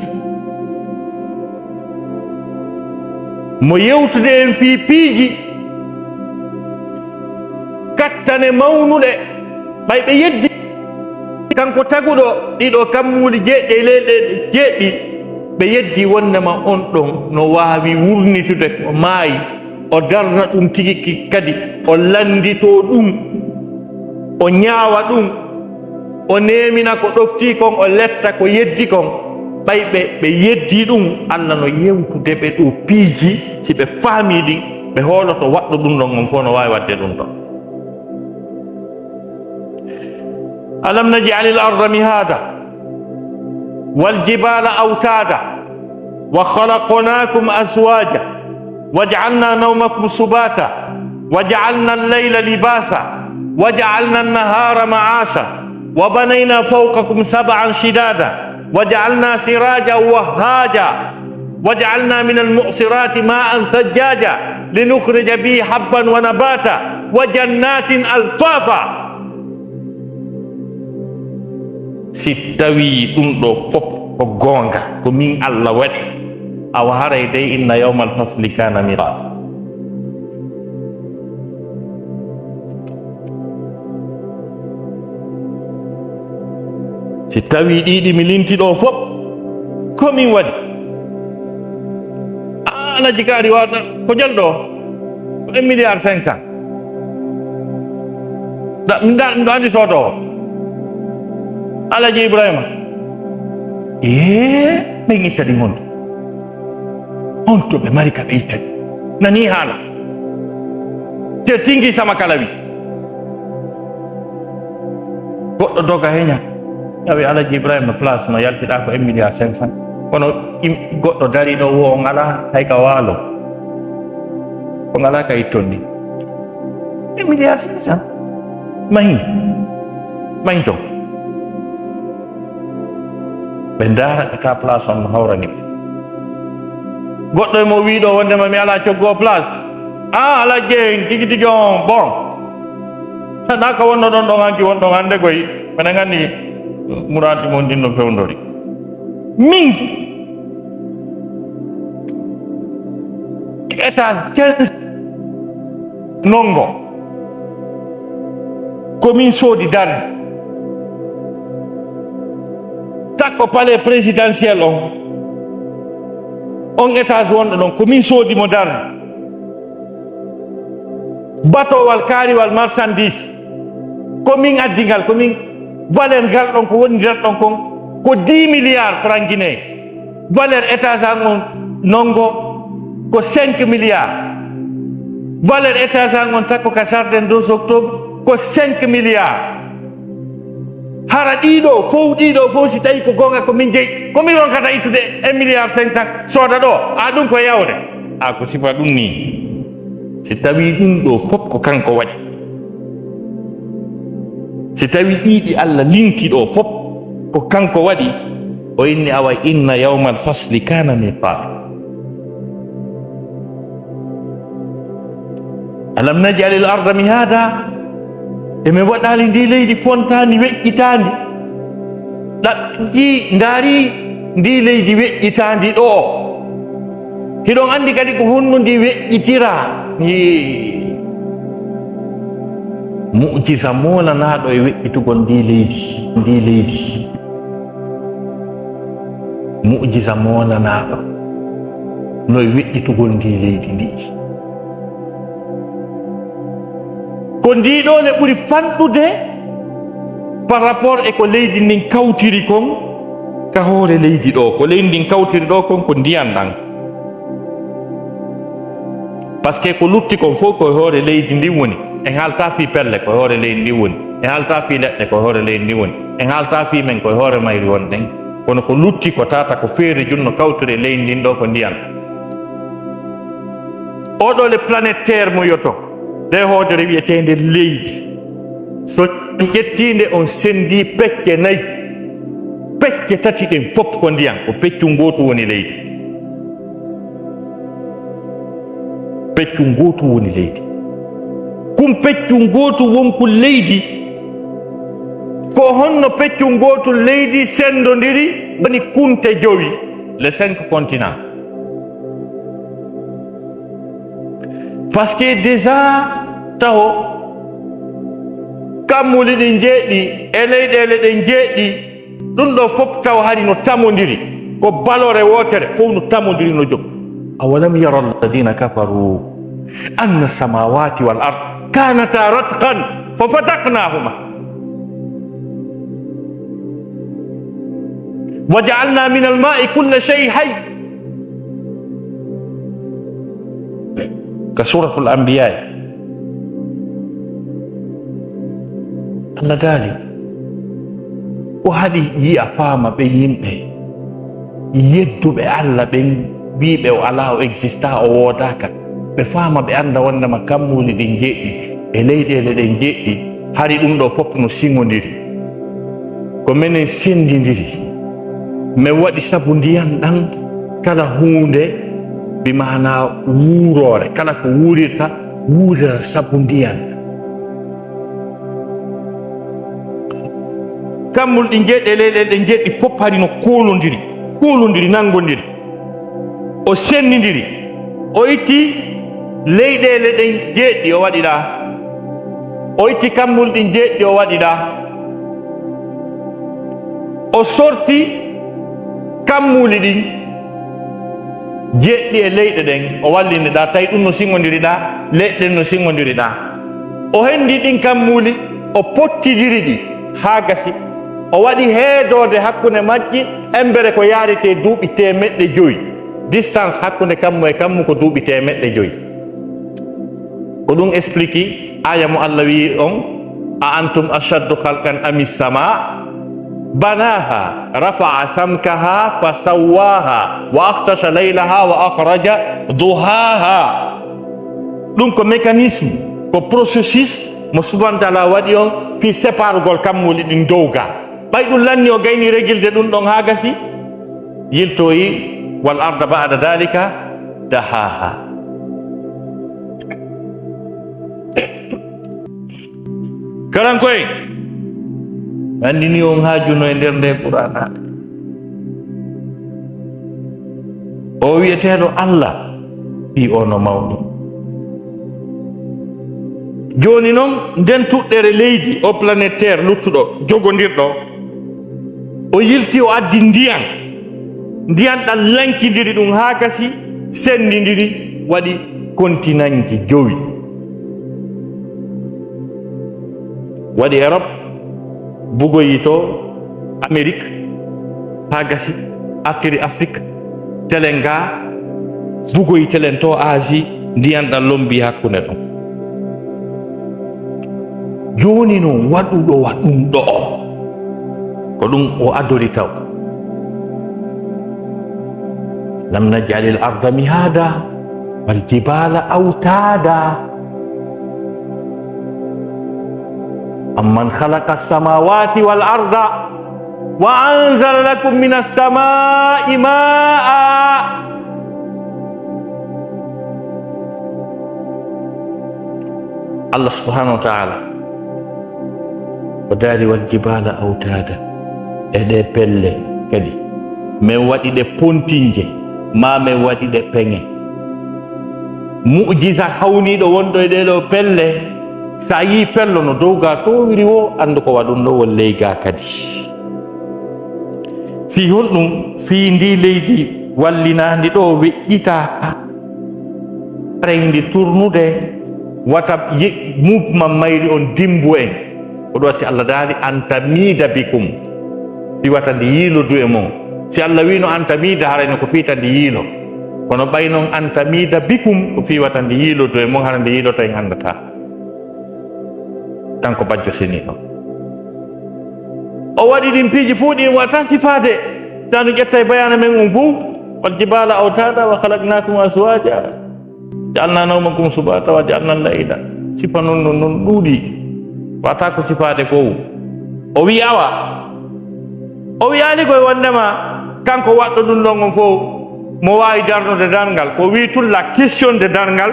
mo yewtude en fii piiji kattane mawnuɗe, ɓay ɓe yeddi kanko taguɗo ɗiɗo kammuuli jeeɗiɗi e leyɗe jeeɗiɗi, ɓe yeddi wondema on ɗon no waawi wurnitude ko maayi, o darna ɗum tigi ki-, kadi o lannditoo ɗum, o ñaawa ɗum, o neemina ko ɗoftii kon, o letta ko yeddi kon. Ɓay ɓe, ɓe yeddi ɗum, Allah no yewtude ɓe ɗo piiji, si ɓe faamii ɗin, ɓe hooloto waɗɗo ɗum ɗon on fof no waawi waɗde ɗum ɗon. ألم نجعل الأرض مهادا والجبال أوتادا وخلقناكم أزواجا وجعلنا نومكم سباتا وجعلنا الليل لباسا وجعلنا النهار معاشا وبنينا فوقكم سبعا شدادا وجعلنا سراجا وهاجا وجعلنا من المعصرات ماء ثجاجا لنخرج به حبا ونباتا وجنات ألفافا. Si tawii ɗum ɗoo fof ko goonga, ko min Allah waɗi, awa haray dey inna yawmal fasli kaana miqaata. Si tawii ɗii ɗi mi linti ɗoo fof, ko min waɗi. Aa, Alhaji Kaari waɗa ko jal ɗoo, ko un milliard cinq cent. Da, min da, min da anndi soodoowo. Alhaji Ibrahima. Ee, min itta ɗi honto? Honto ɓe mari ka ɓe itta ɗi? Nani haala. Te tingi sama kala wi. Goɗɗo doga heña. Tawi Alhaji Ibrahima place no yaltiɗaa ko un milliard cinq cent. Kono im-, goɗɗo dari ɗo wo on alaa hay ka waalo. On alaa ka itton ɗi. Un milliard cinq cent. Mahi. Mahi ton. Ɓe ndaara ɓe ka place on no hawrani ɓe. Goɗɗo e mo wii ɗo wondema mi alaa coggo place. Aa, alaa jeeyin tigi tigi on, bon. Naa ka wonno ɗon ɗon hanki won ɗon hannde koy. Mbeɗa nganndi muraadi mon ɗin no fewndori. Min, étage quinze nongo, ko min soodi darnde. Takko palais présidentiel on, on étage wonɗo ɗon, ko min soodi mo darnde. Batowal kaariwal marchandise, ko min addi ngal, ko min, valeur ngal ɗon, ko woni nder ɗon kon, ko dix milliards francs guinéens. Valeur étage an on nongo ko cinq milliards. Valeur étage an on takko ka jardin deux octobre ko cinq milliards. Hara ɗiɗo fow, ɗiɗo fow si tawi ko gonga ko min jeyi, ko min ronkata ittude un milliard cinq cent sooda ɗo, a ɗum ko yawde? A ko sifa ɗum ni. Si tawi ɗum ɗo fof ko kanko waɗi, si tawi ɗiɗi Allah linti ɗo fof ko kanko waɗi, o inni awa inna yawmal fasli kana miqata. Alam naj'alil arda mihada, emin waɗali ndi leydi fontaandi weƴƴitaandi, ɗaɓɓi ndaari ndi leydi weƴƴitaandi ɗo. Hiɗon anndi kadi ko honno ndi weƴƴitira. Yee. Mu'jiza moolanaaɗo e weƴƴitugol ndi leydi, ndi leydi. Mu'jiza moolanaaɗo no e weƴƴitugol ndi leydi ndi. Ko ndi ɗo ne ɓuri fanɗude par rapport e ko leydi ndin kawtiri kon ka hoore leydi ɗo. Ko leydi ndin kawtiri ɗo kon ko ndiyan ɗan. Parce que ko lutti kon fof ko e hoore leydi ndin woni. En haalta fii pelle ko e hoore leydi ndin woni. En haalta fii leɗɗe ko e hoore leydi ndin woni. En haalta fii men koye hoore mayri wonɗen, kono ko lutti ko tata ko feere junno kawtore leydi ndin ɗo ko ndiyan. Oɗo le planète Terre mo yoto, nde hoodere wi'eteende leydi, so ƴettiinde on sendi pecce nayi, pecce tati ɗen fof ko ndiyan, ko peccu ngootu woni leydi. Peccu ngootu woni leydi. Kun peccu ngootu wonku leydi, ko honno peccu ngootu leydi sendondiri woni kunte jowi, les cinq continents. Parce que déjà taho kammuli ɗin jeeɗi e leyɗeele ɗen jeeɗi, ɗum ɗo fof taw hari no tamondiri, ko balore wootere fof no tamondiri no jok. Awalam yara alladina kafaru anna samawati wal ard kanata ratqan fa fataqnahuma wa jaalna min almai kulla shay hay. Ka suratul anbiya, Allah daali ko haɗi yi'a faama ɓe yimɓe yedduɓe Allah ɓen, wiiɓe o alaa, o exista, o woodaaka, ɓe faama, ɓe annda wondema kammuuli ɗin jeɗɗi e leyɗeele ɗen jeɗɗi, hari ɗum ɗo fof no siŋondiri. Ko menen senndindiri, men waɗi sabu ndiyan ɗan kala huunde, bi maana wuuroore, kala ko wuurirta, wuurira sabu ndiyan ɗan. Kammul ɗi jeɗɗi e leyɗeele ɗe jeɗɗi fof hari no kuulondiri, kuulondiri, nanngondiri. O senndindiri, o itti leyɗeele ɗen jeɗɗi o waɗi ɗa, o itti kammul ɗin jeɗɗi o waɗi ɗa, o sorti kammuli ɗin jeɗɗi e leyɗe ɗen, o wallini ɗa, tawi ɗum no siŋondiri ɗa, leyɗe ɗen no siŋondiri ɗa. O hendi ɗin kammuli, o pottidiri ɗi haa gasi, o waɗi heedoode hakkunde majji, embere ko yaarete duuɓi teemeɗɗe joyi. Distance hakkunde kammu e kammu ko duuɓi teemeɗɗe joyi. Ko ɗum explique aya mo Allah wi'i on, a antum ashaddu khalqan amis sama banaha rafa'a samkaha fa sawwaha wa aghtasha laylaha wa akhraja duhaha. Ɗum ko mécanisme, ko processus mo subhanahu wa taala waɗi on fii separugol kammuli ɗin dow ga. Ɓay ɗum lanni o gayni regilde ɗum ɗon haa gasi, yiltoyi, wal arda ba'da dalika dahaha. Karankoye, anndini on haajuno e nder nde Qur'aana. O wi'eteeɗo Allah, fii o no mawni. Jooni non, nden tuɗɗere leydi, o planétaire luttuɗo, jogondirɗo, o yilti, o addi ndiyan. Ndiyan ɗan lankindiri ɗum haa gasi, senndindiri, waɗi kontinanji jowi. Waɗi Erop, bugoyi to Amerik, haa gasi, artiri Afrik, telen ga, bugoyi telen to Asie, ndiyan ɗan lombi hakkunde ɗon. Jooni non waɗuɗo wa ɗum ɗo o, ko ɗum o adori taw. Lam naj'alil arda mihada, wal jibala awtada. Amman khalaqa as-samawati wal arda wa anzala lakum minas samai maa. Allah subhanahu wa taala o daali, wal jibala awtada, e ɗe pelle kadi, men waɗi ɗe pontinje, ma men waɗi ɗe peŋe. Mu'jiza hawniiɗo wonɗo e ɗee ɗoo pelle, so a yii pello no dow ga towiri wo, anndu ko waɗunɗo won ley ga kadi. Fii honɗum? Fii ndii leydi wallinaandi ɗoo weƴƴitaa, arayndi turnude, wata ye-, mouvement mayri on dimmbu en. Ko ɗoo si Allah daali, an tamiida bikum, fii wata ndi yiilodu e mon. Si Allah wiino an tamiida, haray no ko fii ta ndi yiilo. Kono ɓay non an tamiida bikum, ko fii wata ndi yiilodu e mon, hara ndi yiiloto en anndataa. Kanko Bajjo Seniiɗo. O waɗi ɗin piiji fof ɗi wata sifaade. Tanu ƴettay bayaana men on fof. Wal jibala awtada wa khalaqnakum azwaja. Ja'alna nawmakum subata wa ja'alna al-layla. Sifa non, non, non ɗuuɗi. Wata ko sifaade fof. O wi awa. O wiyaali koye wondema kanko waɗɗo ɗum ɗon on fof mo waawi darnude darngal. Ko wi tun la question de darngal.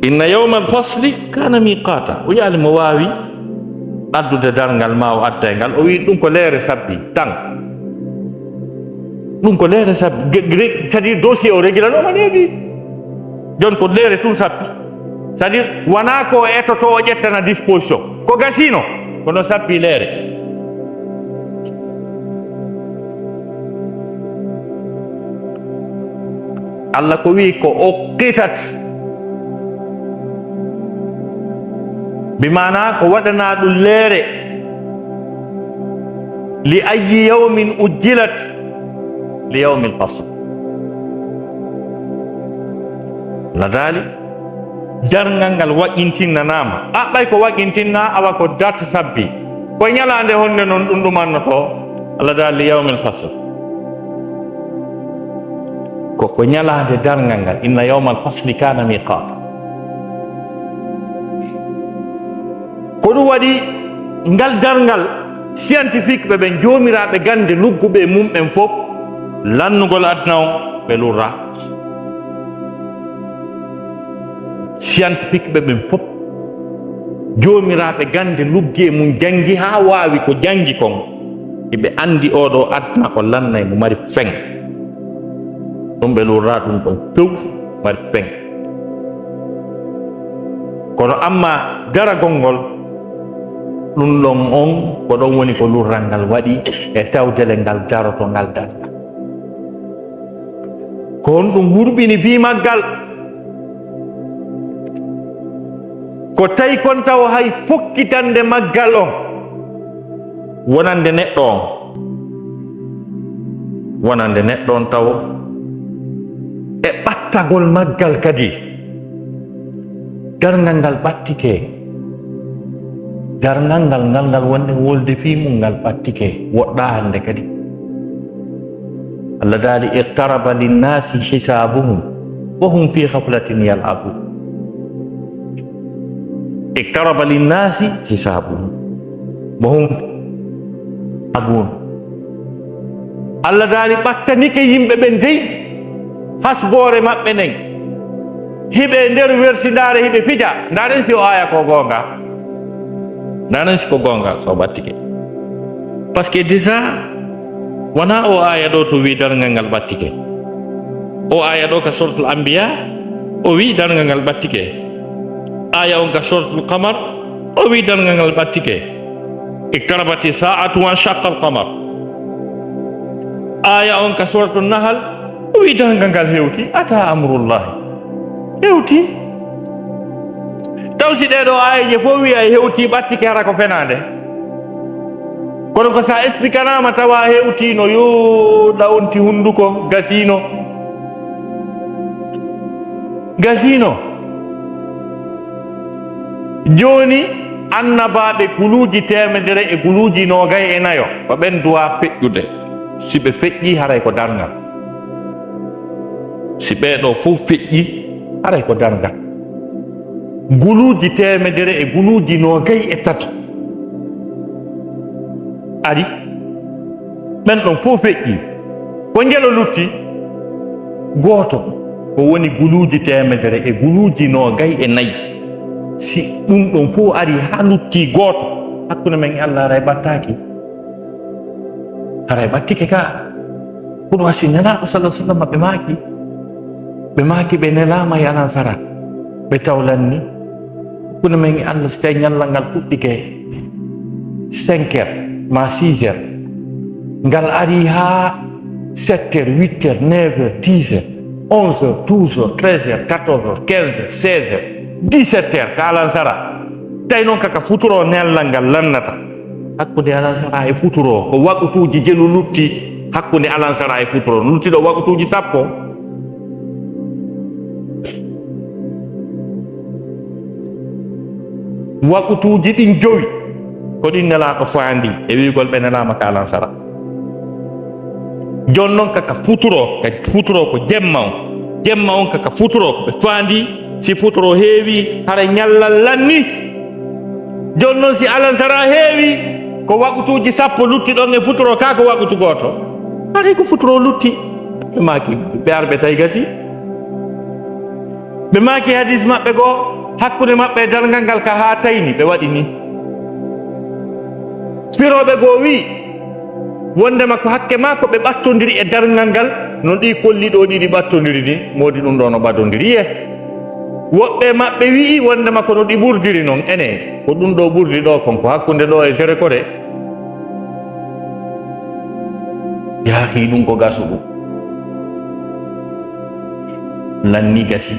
Inna yawmal fasli kana miqata. O wiyaali mo waawi addude darngal ma o adday ngal. O wi ɗum ko leere sabbi tan. Ɗum ko leere sabbi. Ge-, ge-, c'est-à-dire dossier o régulanooma neeɓi. Jon ko leere tun sabbi. C'est-à-dire wona ko etoto o ƴettana disposition. Ko gasino, kono sabbi leere. Allah ko wi ko uqqitat. Bi maana ko waɗana ɗum leere. Li ayyi yawmin ujjilat? Li yawmil fasl. Allah daali, darngal ngal waɗɗintinnanaama. A ɓay ko waɗɗintinna, awa ko date sabbi. Ko ñalaande honde non ɗum ɗumannoto? Allah daali, li yawmil fasl. Ko, ko ñalaande darngal ngal. Inna yawmal fasli kana miqata. Ko ɗum waɗi ngal darngal, scientifique ɓe ɓen, joomiraaɓe gannde lugguɓe e mum'en fof, lannugol aduna on ɓe lurra. Scientifique ɓe ɓen fof, joomiraaɓe gannde luggi e mum, janngi haa waawi ko janngi kon, hiɓe anndi oo ɗoo aduna ko lannay mo mari feŋ. Ɗum ɓe lurra ɗum ɗon few mari feŋ. Kono amma daragol ngol, ɗum ɗon on, ko ɗon woni ko lurral ngal waɗi e tawdere ngal daroto ngal darngal. Ko honɗum hurɓini fii maggal? Ko tawi kon taw hay fokkitande maggal on wonande neɗɗo on, wonande neɗɗo on tawo e ɓattagol maggal kadi. Darngal ngal ɓattike. Darngal ngal, ngal, ngal wonde wolde fii mum, ngal ɓattike. Woɗɗaa hannde kadi. Allah daali, "Iqtaraba linnasi hisabuhum wa hum fi ghaflatin yal'abun." Iqtaraba linnasi hisabuhum wa hum abun. Allah daali, ɓattanike yimɓe ɓen dey, hasboore maɓɓe nden. Hiɓe nder wersindaare, hiɓe fija. Ndaaren si o aaya ko goonga. Ndaaren si ko goonga, so o ɓattike. Parce que déjà, wona o aaya ɗo to wi darngal ngal ɓattike. O aaya ɗo ka Suratul Anbiya, o wi darngal ngal ɓattike. Aaya on ka Suratul Qamar, o wi darngal ngal ɓattike. Iktarabati sa'atu wa shaqqa al-qamar. Aaya on ka Suratul Nahl, o wi darngal ngal hewti, ata amrullahi. Hewti. Taw si ɗee ɗoo aayeeje fof wiya hewti, ɓattike, hara ko fenaande. Kono ko sa expliquanaama tawa hewtiino, yo ɗawonti hunnduko, gasiino. Gasiino. Jooni, annabaaɓe guluuji teemedere e guluuji noogay e nayo, ko ɓen duwaa feƴƴude. Si ɓe feƴƴii, haray ko darngal. Si ɓee ɗoo fof feƴƴii, haray ko darngal. Guluuji teemedere e guluuji noogay e tato ari, ɓen ɗon fof feƴƴii. Ko ngelo lutti? Gooto. Ko woni guluuji teemedere e guluuji noogay e nayi. Si ɗum ɗon fof ari haa lutti gooto, hakkunde men e Allah, haray ɓattaaki. Haray ɓattike ka. Kono wasi Nelaaɗo sallallahu alaihi wasallam ɓe maaki, ɓe maaki ɓe nelaama e alansara, ɓe tawlanni. Hakkunde men e Allah, si tawi ñallal ngal fuɗɗike cinq heures ma six heures, ngal ari haa sept heures, huit heures, neuf heures, dix heures, onze heures, douze heures, treize heures, quatorze heures, quinze heures, seize heures, dix-sept heures ka alansara. Tawi noon kaka futuro ñallal ngal lannata. Hakkunde alansara e futuro ko waqutuuji jelu lutti, hakkunde alansara e futuro lutti ɗo waqutuuji sappo. Waqutuuji ɗin jowi, Ko ɗin Nelaaɗo faandi e wi'ugol ɓe nelaama ka alansara. Jooni non ka, ka futuro, ka futuro ko jemma on. Jemma on ka, ka futuro ko ɓe faandi, si futuro heewi, hara ñallal lanni. Jooni non si alansara heewi, ko waqutuuji sappo lutti ɗon e futuro ka, ko waqutu gooto. Haray ko futuro lutti. Ɓe maaki, ɓe ar ɓe tawi gasi. Ɓe maaki hadis maɓɓe goo, hakkunde maɓɓe e darngal ngal ka haa tayni ɓe waɗi ni. Firooɓe goo wi'i, wondema ko hakke maa ko ɓe ɓattondiri e darngal ngal, no ɗi kolli ɗoo ɗiɗi ɓattondiri ni, moodi ɗum ɗoo no ɓadondiri. Yee, woɓɓe maɓɓe wi'i wondema ko no ɗi ɓurdiri non, ene, ko ɗum ɗoo ɓurdi ɗoo kon, ko hakkunde ɗoo e sere ko de. Yaaki ɗum ko gasuɗum. Lanni gasi.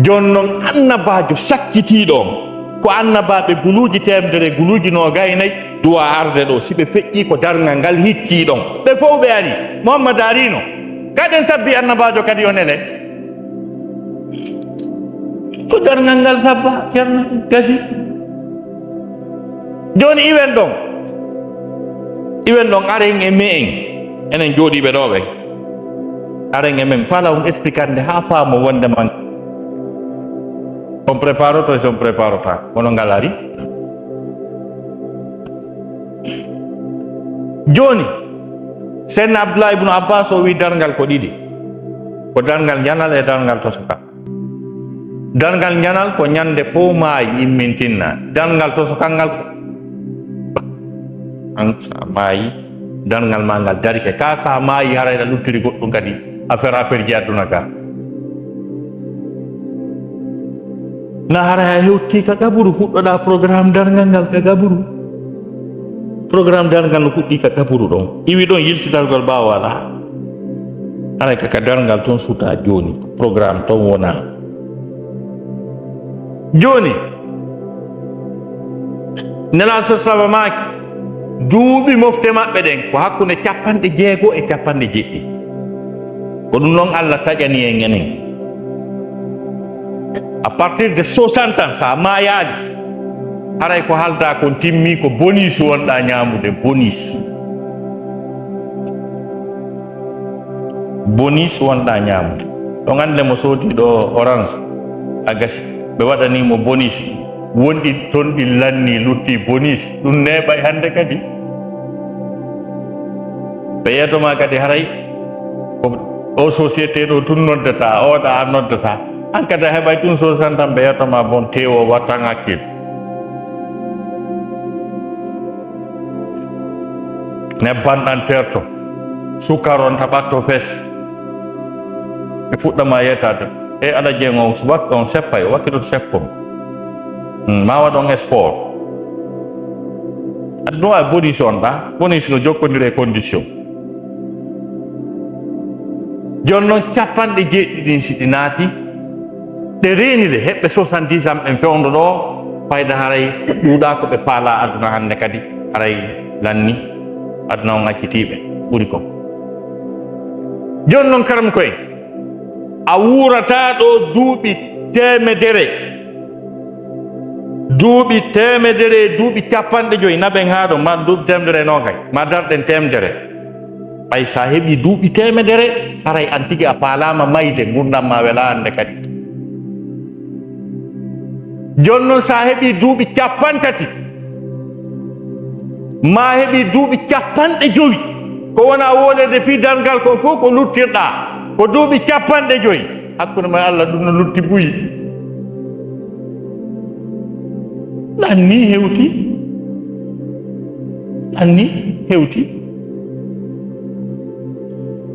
Jooni non annabaajo sakkitiiɗo on, ko annabaaɓe guluuji teemedere, guluuji noogay e nayi, duwa arde ɗoo. Si ɓe feƴƴii ko darngal ngal hiccii ɗon. Ɓe fow ɓe ari. Muhammad ariino. Kaden sabbi annabaajo kadi o nele. Ko darngal ngal sabba, Ceerno, gasi. Jooni iwen ɗon. Iwen ɗon, aren e me'en. Enen jooɗiiɓe ɗoo ɓen. Aren e men, fala on explicande haa faamo wonde man. On préparoto e si on préparota. Kono ngal ari. Jooni, Seydina Abdullah ibnu Abbas o wi'i darngal ko ɗiɗi. Ko darngal ñanal e darngal tosoka. Darngal ñanal ko ñande fow maayi immintinna. Darngal tosokangal ko an sa maayi, darngal ma ngal darike. Ka sa maayi, haray ɗa luttiri goɗɗum kadi. Affaire, affaire ji adduna ka. Na haray a hewti ka qaburu, fuɗɗoɗa programme darngal ngal ka qaburu. Programme darngal no fuɗɗi ka qaburu ɗon. Iwi ɗon yiltitargol ɓaawo alaa. Haray ka, ka darngal ton suta jooni. Programme ton wona. Jooni, Nelaaɗo sallama maaki, duuɓi mofte maɓɓe ɗen ko hakkunde capanɗe jeego e capanɗe jeɗɗi. Ko ɗum noon Allah taƴani en enen. À partir de soixante ans, sa maayaali, haray ko haalda kon timmi, ko bonus wonɗa ñaamude, bonus. Bonus wonɗa ñaamude. On anndi mo soodi ɗo orange, a gasi. Ɓe waɗani mo bonus. Wonɗi ton ɗi lanni, lutti bonus. Ɗum neeɓay hannde kadi. Ɓe yeeto ma kadi haray ko o société ɗo tun noddata, oɗa a noddata. An kadi a heɓay tun soixante ans, ɓe yeeto ma bon tewo wattan hakkil. Nebban ɗan terto, sukar on ta ɓatto fes. Ɓe fuɗɗama yeetade. E Alaji en on, wak-, on seppay, o wakkilo seppon. Hmm, ma waɗon sport. Aɗa no wawi bonus on ɗa, bonus no jokkondire e condition. Jooni noon, capanɗe jeeɗiɗi ɗin si ɗi naati, ɗe reenire heɓɓe soixante-dix ans ɓen fewndo ɗo, fayda haray ɗuuɗa ko ɓe faala aduna hannde kadi, haray lanni aduna on accitiiɓe ɓuri kon. Jooni noon, karam koye, a wuurata ɗo duuɓi teemedere, duuɓi teemedere e duuɓi capanɗe joyi, naɓen haa ɗo, ma duuɓi teemedere e noogay, ma darɗen teemedere. Ɓay sa heɓi duuɓi teemedere, haray an tigi a faalaama mayde, ngurndan ma wela hannde kadi. Jooni noon, sa heɓi duuɓi capantati, ma heɓi duuɓi capanɗe jowi, ko wona wolede fii darngal kon fof ko luttirɗa, ko duuɓi capanɗe joyi. Hakkunde ma e Allah, ɗum no lutti buy. Ɗan ni hewti. Ɗan ni hewti.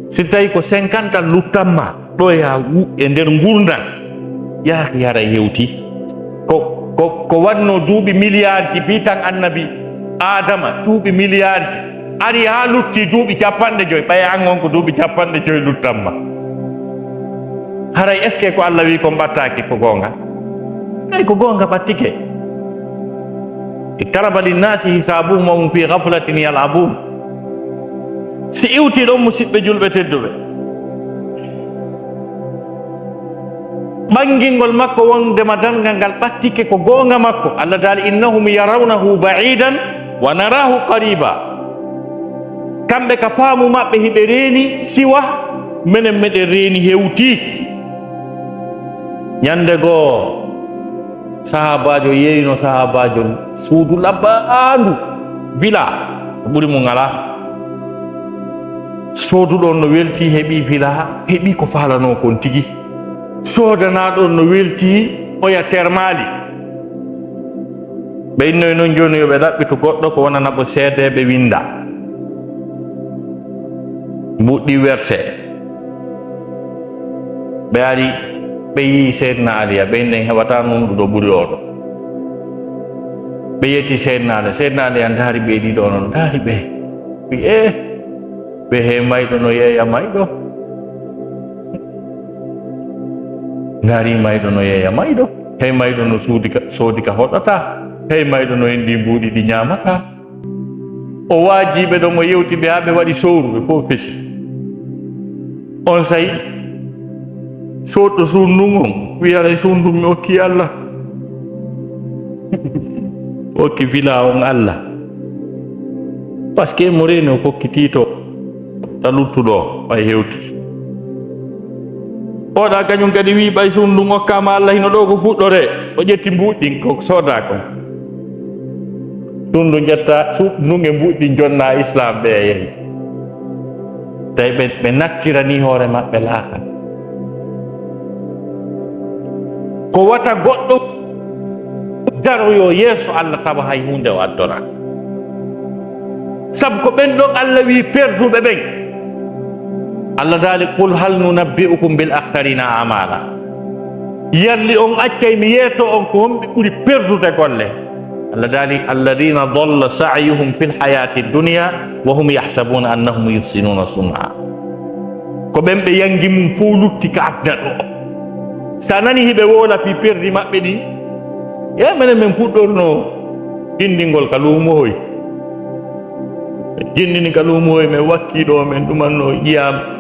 Si tawi ko cinquante ans luttanma, ɗo ya wu-, e nder ngurndan, yaaki haray hewti. Ko, ko, ko wanno duuɓi miliyaarji, bitan annabi Aadama, duuɓi miliyaarji. Ari haa lutti duuɓi capanɗe joyi, ɓay an on ko duuɓi capanɗe joyi luttanma. Haray est-ce que ko Allah wi kon ɓattaaki ko goonga? Ay, ko goonga ɓattike. Iqtaraba linnasi hisabuhum wa hum fi ghaflatin yal'abun. Si iwti ɗon, musiɓɓe julɓe tedduɓe, Ɓangingol makko wondema darngal ngal ɓattike ko goonga makko. Allah daali, "Innahum yarawnahu ba'idan wa narahu qariba." Kamɓe ka faamu maɓɓe hiɓe reeni siwa, menen meɗen reeni hewti. Ñande goo, sahaabaajo yeeyno sahaabaajo suudu labbaandu, villa, ko ɓuri mum alaa. Sooduɗo on no welti, heɓi villa, heɓi ko faalanoo kon tigi. Soodanaaɗo on no welti, oya termaali. Ɓe innoy non jooni yo ɓe ɗaɓɓitu goɗɗo ko wonana ɓe seede, ɓe winda. Mbuɗɗi werse. Ɓe ari, ɓe yii Seydina Aliya, ɓe inni en heɓataa nunɗuɗo ɓuri oɗo. Ɓe yetti Seydina Aliya, Seydina Aliya ndaari ɓe ɗiɗo non, ndaari ɓe. Wi, "Eh, ɓe he mayɗo no yeeya mayɗo." Ndaari mayɗo no yeeya mayɗo. Hey mayɗo no suudi ka, soodi ka hoɗata. Hey mayɗo no en ɗi mbuuɗi ɗi ñaamata. O waaji ɓe ɗon, o yewti ɓe haa ɓe waɗi sowru, ɓe fof fesi. On say, soodɗo suudu ndun on, wi, "Haray suudu ndun mi okki Allah." O okki villa on Allah. Parce que mo reeni o kokki tiito, ta luttuɗo o, ɓay hewti. Oɗa kañum kadi wi, "Ɓay suudu ndun okkaama Allah, hino ɗo ko fuɗɗoree." O ƴetti mbuuɗi ɗin, ko sooda kon. Suudu ndun ƴetta, suudu ndun e mbuuɗi ɗin jonna Islam ɓe yehi. Tawi ɓe, ɓe nattirani hoore maɓɓe laakara. Ko wata goɗɗo daroyo yeeso Allah tawa hay huunde o addoraa. Sabu ko ɓen ɗon Allah wi perduɓe ɓen. Allah daali, "Qul hal nunabbi'ukum bil akhsarina a'mala." Yalli on accay mi yeeto on ko homɓe ɓuri perdude golle? Allah daali, "Alladhina dhalla sa'yuhum fil hayati dunya wa hum yahsabuna annahum yuhsinuna sun'a." Ko ɓen ɓe yangi mum fow lutti ka aduna ɗo. Sa nani hiɓe woola fii perdi maɓɓe ɗi, e menen men fuɗɗorno jindingol ka luumo hoy. Jindini ka luumo hoy, men wakki ɗo, men ɗumanno ƴiya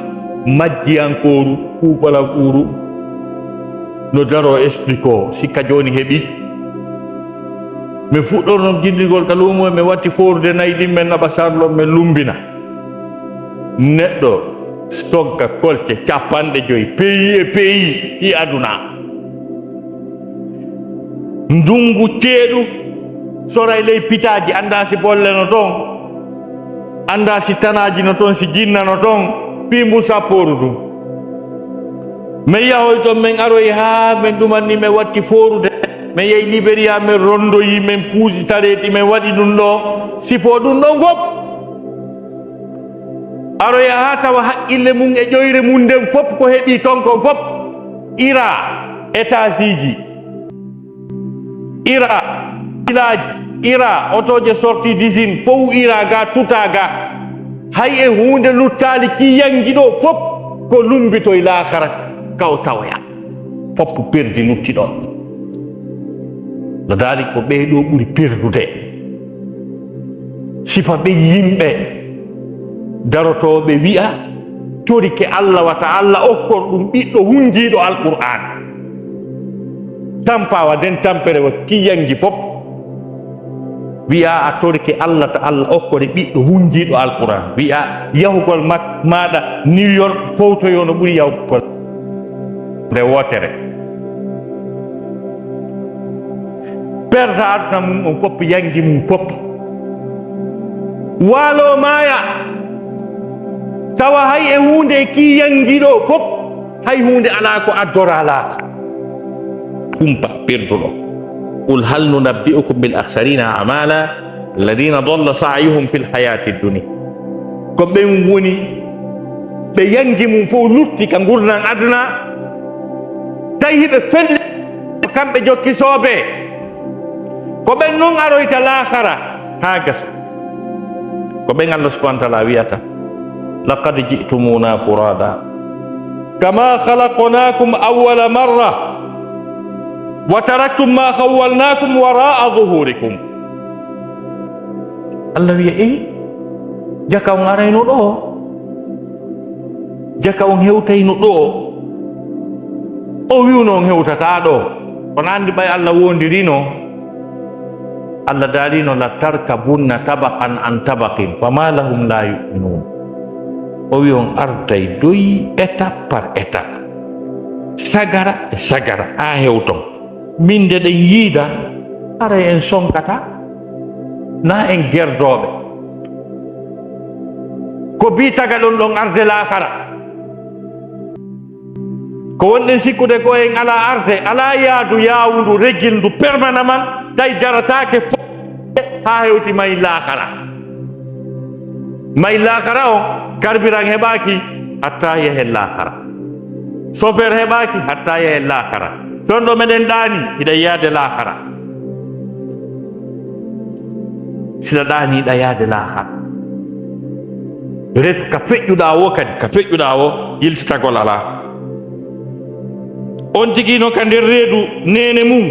majjiyankooru, kuupala kuuru. No daro explique o, sikka jooni heɓi. Men fuɗɗorno jindingol ka luumo hoy, men watti foorude nayi ɗin, men naɓa sarlo, men lumbina. Neɗɗo sogga kolce capanɗe joyi, pays e pays, ɗi aduna. Ndungu ceeɗu, soray ley pitaaji, anndaa si bolle no ton, anndaa si tanaaji no ton, si jinna no ton, fii mbu sappooru ndun. Men yahoy ton, men aroy haa men ɗumanni, men watti foorude, men yehi Liberiya, men rondoyi, men puusi tareeti, men waɗi ɗun ɗo, sifoo ɗun ɗon fow. Aroya haa tawa haqqille mum e ƴoyre mum nden fow ko heɓi ton kon fow. Ira, étageji. Ira, village. Ira, otooje sortie d'usine. Fow ira ga, tuta ga. Hay e huunde luttaali ki yangi ɗo fow ko lumbitoy laakara ka o tawoya. Fow perdi lutti ɗon. No daali ko ɓee ɗoo ɓuri perdude. Sifa ɓe yimɓe darotooɓe wi'a, torike Allah wata Allah okkor ɗum ɓiɗɗo hunjiiɗo Alqur'aan. Tampaawa nden tampere wa ki yangi fow. Wi'a a torike Allah ta Allah okkore ɓiɗɗo hunjiiɗo Alqur'aan. Wi'a yahugol mak-, maaɗa New York fowtoyo no ɓuri yahugol nde wootere. Perda aduna mum on fow, yangi mum fow. Waalo maaya. Tawa hay e huunde e ki yangi ɗo fow, hay huunde alaa ko addora alaa. Kumpa perduɗo. Qul hal nunabbi'ukum bil akhsarina a'mala. Alladhina dhalla sa'yuhum fil hayati dunya. Ko ɓen woni ɓe yangi mum fow lutti ka ngurndan aduna, tawi hiɓe felle kamɓe jokki soobe. Ko ɓen non aroyta laakara haa gasa. Ko ɓen Allah subhanahu wa ta'ala wi'ata, "Laqad ji'tumuna furada kama khalaqnakum awwala marra wa taraktum ma khawwalnakum wara'a zuhurikum." Allah wi'a, "Ey, jaka on arayno ɗo? Jaka on hewtayno ɗo? O wi'uno on hewtataa ɗoo. Kono anndi ɓay Allah woondirino, Allah daalino, "La tarkabunna tabaqan an tabaqin, fama lahum la yu'minun." O wi'i on arday doyi étape par étape, sagara e sagara, haa hewton. Min de ɗen yiida, haray en sonkata, na en gerdooɓe. Ko bi taga ɗon ɗon arde laakara. Ko wonɗen sikkude ko en alaa arde, alaa yaadu yaawundu, regilndu, permanaman, tawi jarataake fof haa hewti may laakara. May laakara o, karbiran heɓaaki, hatta yehen laakara. Sofeer heɓaaki, hatta yehen laakara. Fewndo meɗen ɗaani, hiɗa yaade laakara. Sila ɗaaniiɗa yaade laakara. Retu ka feƴƴuɗaa wo kadi, ka feƴƴuɗaa wo, yiltitagol alaa. On tigi no ka nder reedu neene mum,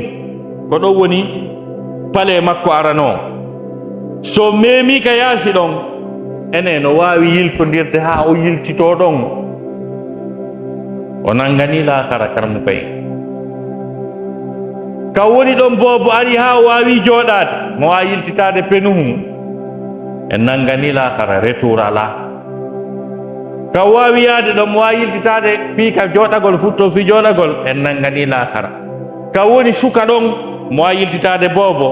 ko ɗon woni pale makko aranoo. So meemii ka yaasi ɗon, ene no waawi yiltondirde haa o yiltitoo ɗon. O nannganii laakara, karmuko en. Ka woni ɗon boobo ari haa o waawii jooɗaade, mo waawi yiltitaade penuhu. En nannganii laakara, retour alaa. Ka waawi yaade ɗon mo waawi yiltitaade fii ka jooɗagol, futtoo fii jooɗagol, en nannganii laakara. Ka woni suka ɗon mo waawi yiltitaade boobo,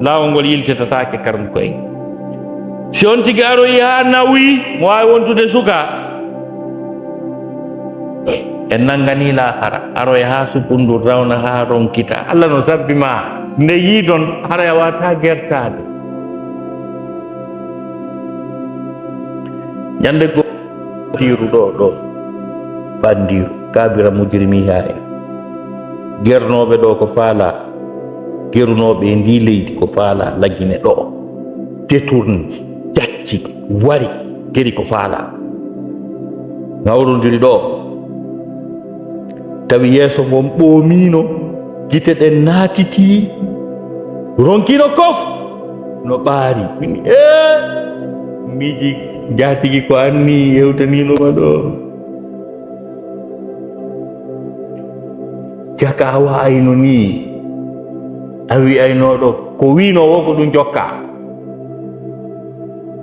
laawol ngol yiltitataake, karmuko en. Si on tigi aroyi haa nawii, mo waawi wontude suka, en nannganii laakara, aroya haa sukundu rawna haa ronkita. Allah no sabbi ma nde yiidon, haray a waawataa gertaade. Ñande goo, bandiiru ɗoo, ɗoo, bandiiru, kaabira mujrimi haa en. Gernooɓe ɗoo ko faalaa, gerunooɓe e ndii leydi ko faalaa, laggine ɗoo, détourné, jacci, wari, geri ko faalaa. Ŋawrondiri ɗoo. Tawi yeeso ngon ɓoomiino, gite ɗen naatitii, ronkiino kof no ɓaari. Min, ee, miiji njaatigi ko anni yewtaniino ma ɗoo. Jaka wa'ayno nii, a wi'ayno ɗoo, ko wi'noo woo ko ɗum jokkaa.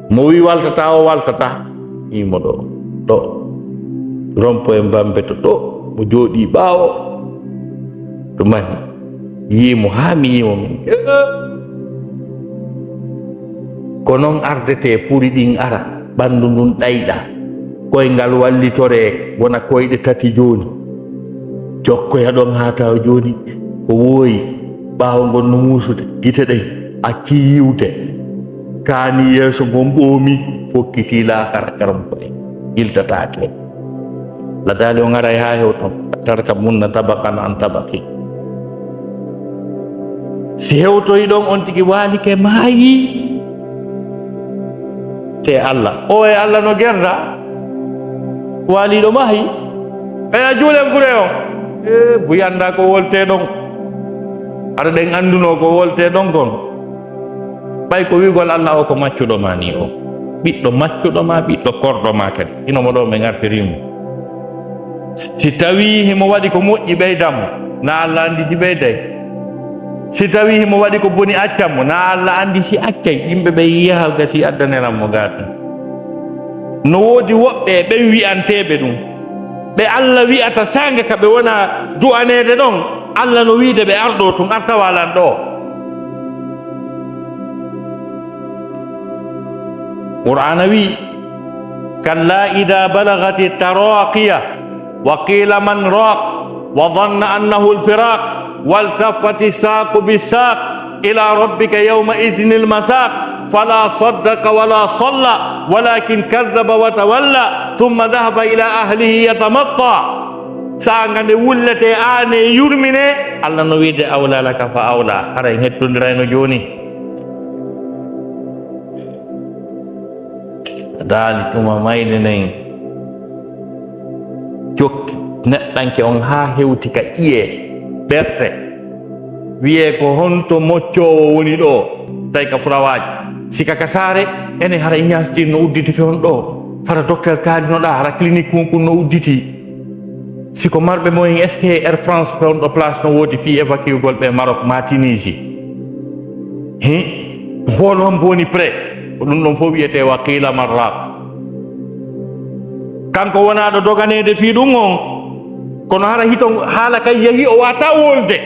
Mo wi'i waltataa, o waltataa. Yi'i mo ɗoo, ɗoo. Rompo e Mbambe to ɗoo. Mo jooɗii ɓaawo. To mani. Yi'i mo haa mi yi'i mo min. Ko noon ardetee puri ɗin ara, ɓanndu ndun ɗayɗa. Koyngal wallitoree, wona koyɗe tati jooni. Jokkoya ɗon haa tawa jooni ko wooyi. Ɓaawo ngon no muusude, gite ɗen accii yi'ude. Kaani yeeso ngon ɓoomi, fokkitii laakara, karam ko en iltataake. La daali on aray haa hewton, tarkabunna tabaqan an tabaqi. Si hewtoyi ɗon, on tigi waalike maayi. Te Allah, o e Allah no gerda. Waaliiɗo maayi. Ɓeya juulen fure on. E, buy annda ko woltee ɗon. Aɗa ɗen anndunoo ko woltee ɗon kon. Ɓay ko wi'ugol Allah o ko maccuɗo ma ni o. Ɓiɗɗo maccuɗo ma, ɓiɗɗo korɗo ma kadi. Hino mo ɗo ɓe ngartiri mo. Si tawii himo waɗi ko moƴƴi, ɓeydan mo. Na Allah anndi si ɓeyday. Si tawii himo waɗi ko boni, accan mo. Na Allah anndi si accay. Yimɓe ɓe yaha gasi addaneran mo gaata. No woodi woɓɓe ɓen wi'anteeɓe ɗum. Ɓe Allah wi'ata saanga ka ɓe wona du'aneede ɗon. Allah no wi'de ɓe arɗo tun, artawa lan ɗo. Qur'aana wi'i, "Kalla idha balaghati taraqiya, wa qila man raq, wa dhanna annahu al-firaq, waltaffati saqu bis-saq, ila rabbika yawma idhin al-masaq, fala saddaqa wala salla, walakin kadhaba wa tawalla, thumma dhahaba ila ahlihi yatamatta." Saanga nde wulletee, aanee, yurminee, Allah no wi'de, "Awla laka fa awla." Haray en hettondirayno jooni. Daali tuma mayde nden jokki neɗɗanke on haa hewti ka ƴi'e ɓerɗe. Wi'ee ko honto moccoowo woni ɗo? Tawi ka furawaaji. Sika ka saare, ene hara Ignace Tine no udditi fewndo ɗo. Hara docteur Kali no ɗa, hara clinique kun kun no udditi. Si ko marɓe moyen, est-ce que Air France fewndo place no woodi fii évacuegol ɓe Maroc ma Tunisie? Hi? Hol hombo woni prêt? Ko ɗum ɗon fof wiyetee wa qila man raq. Kanko wonaaɗo doganeede fii ɗum on, kono hara hito haala kay yahi o wata wolde.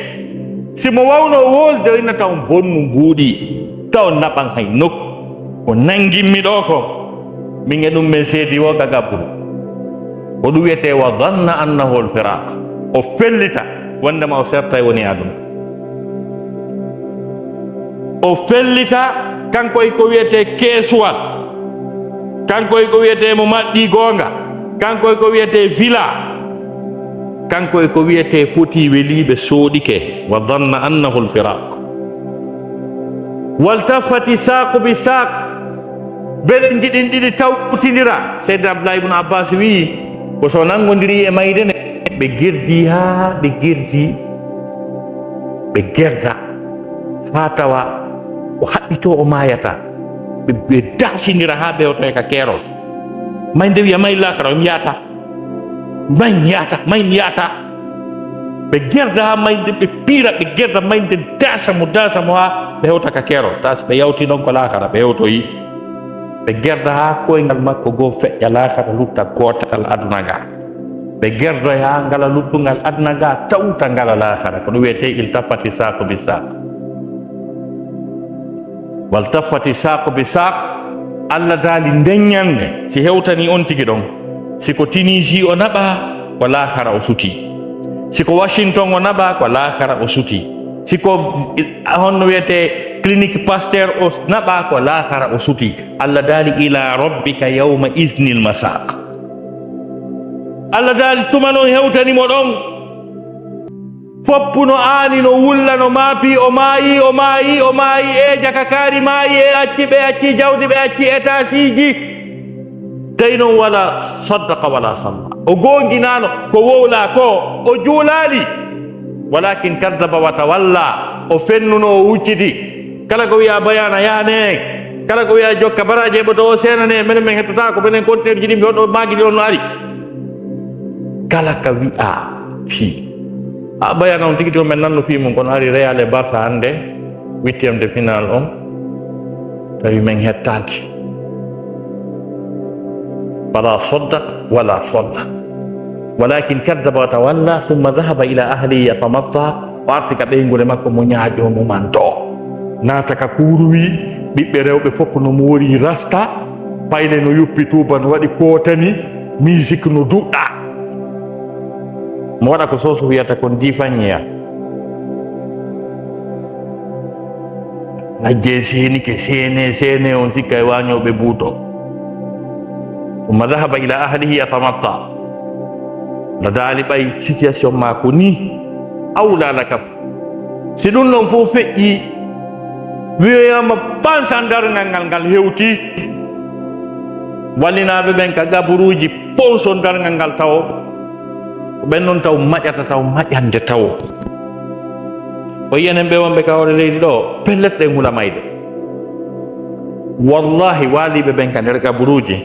Si mo wawno wolde, o inna taw bonnu mbuuɗi, taw naɓan hay nokku. Ko nangimmi ɗo ko, min e ɗum men seedi wo ka gabburu. Ko ɗum wiyetee wa dhanna annahu al-firaq. O fellita wondema o sertay woni aduna. O fellita, kanko e ko wiyetee keesuwal, kanko e ko wiyetee mo maɓɓi goonga, kanko e ko wiyetee villa, kanko e ko wiyetee foti weliiɓe sooɗike, wa dhanna annahu al-firaq. Waltafati saqu bi saq, beɗen jiɗin ɗiɗi tawtindira. Seydina Abdullah ibn Abbas wi'i, ko so nanngondiri e mayde ne, ɓe gerdi haa ɓe gerdi, ɓe gerda haa tawa o haɓɓito o maayata. Ɓe, ɓe dasindira haa ɓe hewtoy ka keerol. Mayde wiya may laakara, o wiyaata. May mi yaata, may mi yaata. Ɓe gerda haa mayde, ɓe piira, ɓe gerda mayde, daasa mo, daasa mo haa ɓe hewta ka keerol. Taas ɓe yawti noon ko laakara, ɓe hewtoyi. Ɓe gerda haa koyngal makko goo feƴƴa laakara, lutta gootal aduna ga. Ɓe gerdoy haa ngala luttungal aduna ga tawta ngala laakara. Ko ɗum wiyetee iltafati saqu bi saq. Waltafati saqu bi saq. Allah daali nden ñande, si hewtani on tigi ɗon, si ko Tunisie o naɓa, ko laakara o suti. Si ko Washington o naɓa, ko laakara o suti. Si ko, honno wiyetee, Clinique Pasteur o naɓa, ko laakara o suti. Allah daali, ila rabbika yawma iznil masaq. Allah daali, tuma non hewtani mo ɗon. Foppu no aani, no wulla, no maapi, o maayi, o maayi, o maayi, e jaka kaari maayi, e acci, ɓe acci jawdi, ɓe acci etaasiiji. Tawi noon wala saddaqa wala salla. O goonginaano, ko wowlaa ko, o juulaali. Walakin kaddaba wa tawalla, o fennuno, o wucciti. Kala ko wiya bayaana yaane, kala ko wiya jokka baraaji heɓoto o seenane, menen men hettotaako, menen konteeji ɗin ɓe on ɗo maagidi on no ari. Kala ka wi'a fii. A bayaana on tigi tigi men nanno fii mum, kono ari Real e Barça hannde, huitième de finale on, tawi men hettaaki. Fala saddaq wala salla. Walakin kaddaba wa tawalla, thumma dhahaba ila ahlihi yatamatta, o arti ka ɓeynguure makko mo ñaaƴo mo manto. Naata ka kuuruwi, ɓiɓɓe rewɓe fof no moori rasta, payle no yuppi tuuba no waɗi kootani, musique no duɗɗa. Mo waɗa ko soso wiyata kon difañiya. Lajje seenike, seene, seene on sikka e waañooɓe buuto. Thumma dhahaba ila ahlihi yatamatta. Nda daali ɓay situation ma ko ni, awla laka. Si ɗum ɗon fof feƴƴi, wiyoyama bansan darngal ngal ngal hewti. Wallinaaɓe ɓen ka gaburuuji, ponson darngal ngal tawo. Ko ɓen non taw maƴata, taw maƴande tawo. O yi'anen ɓe wonɓe ka hoore leydi ɗo, pellet ɗen hula mayde. Wallahi, waaliiɓe ɓen ka nder gaburuuji,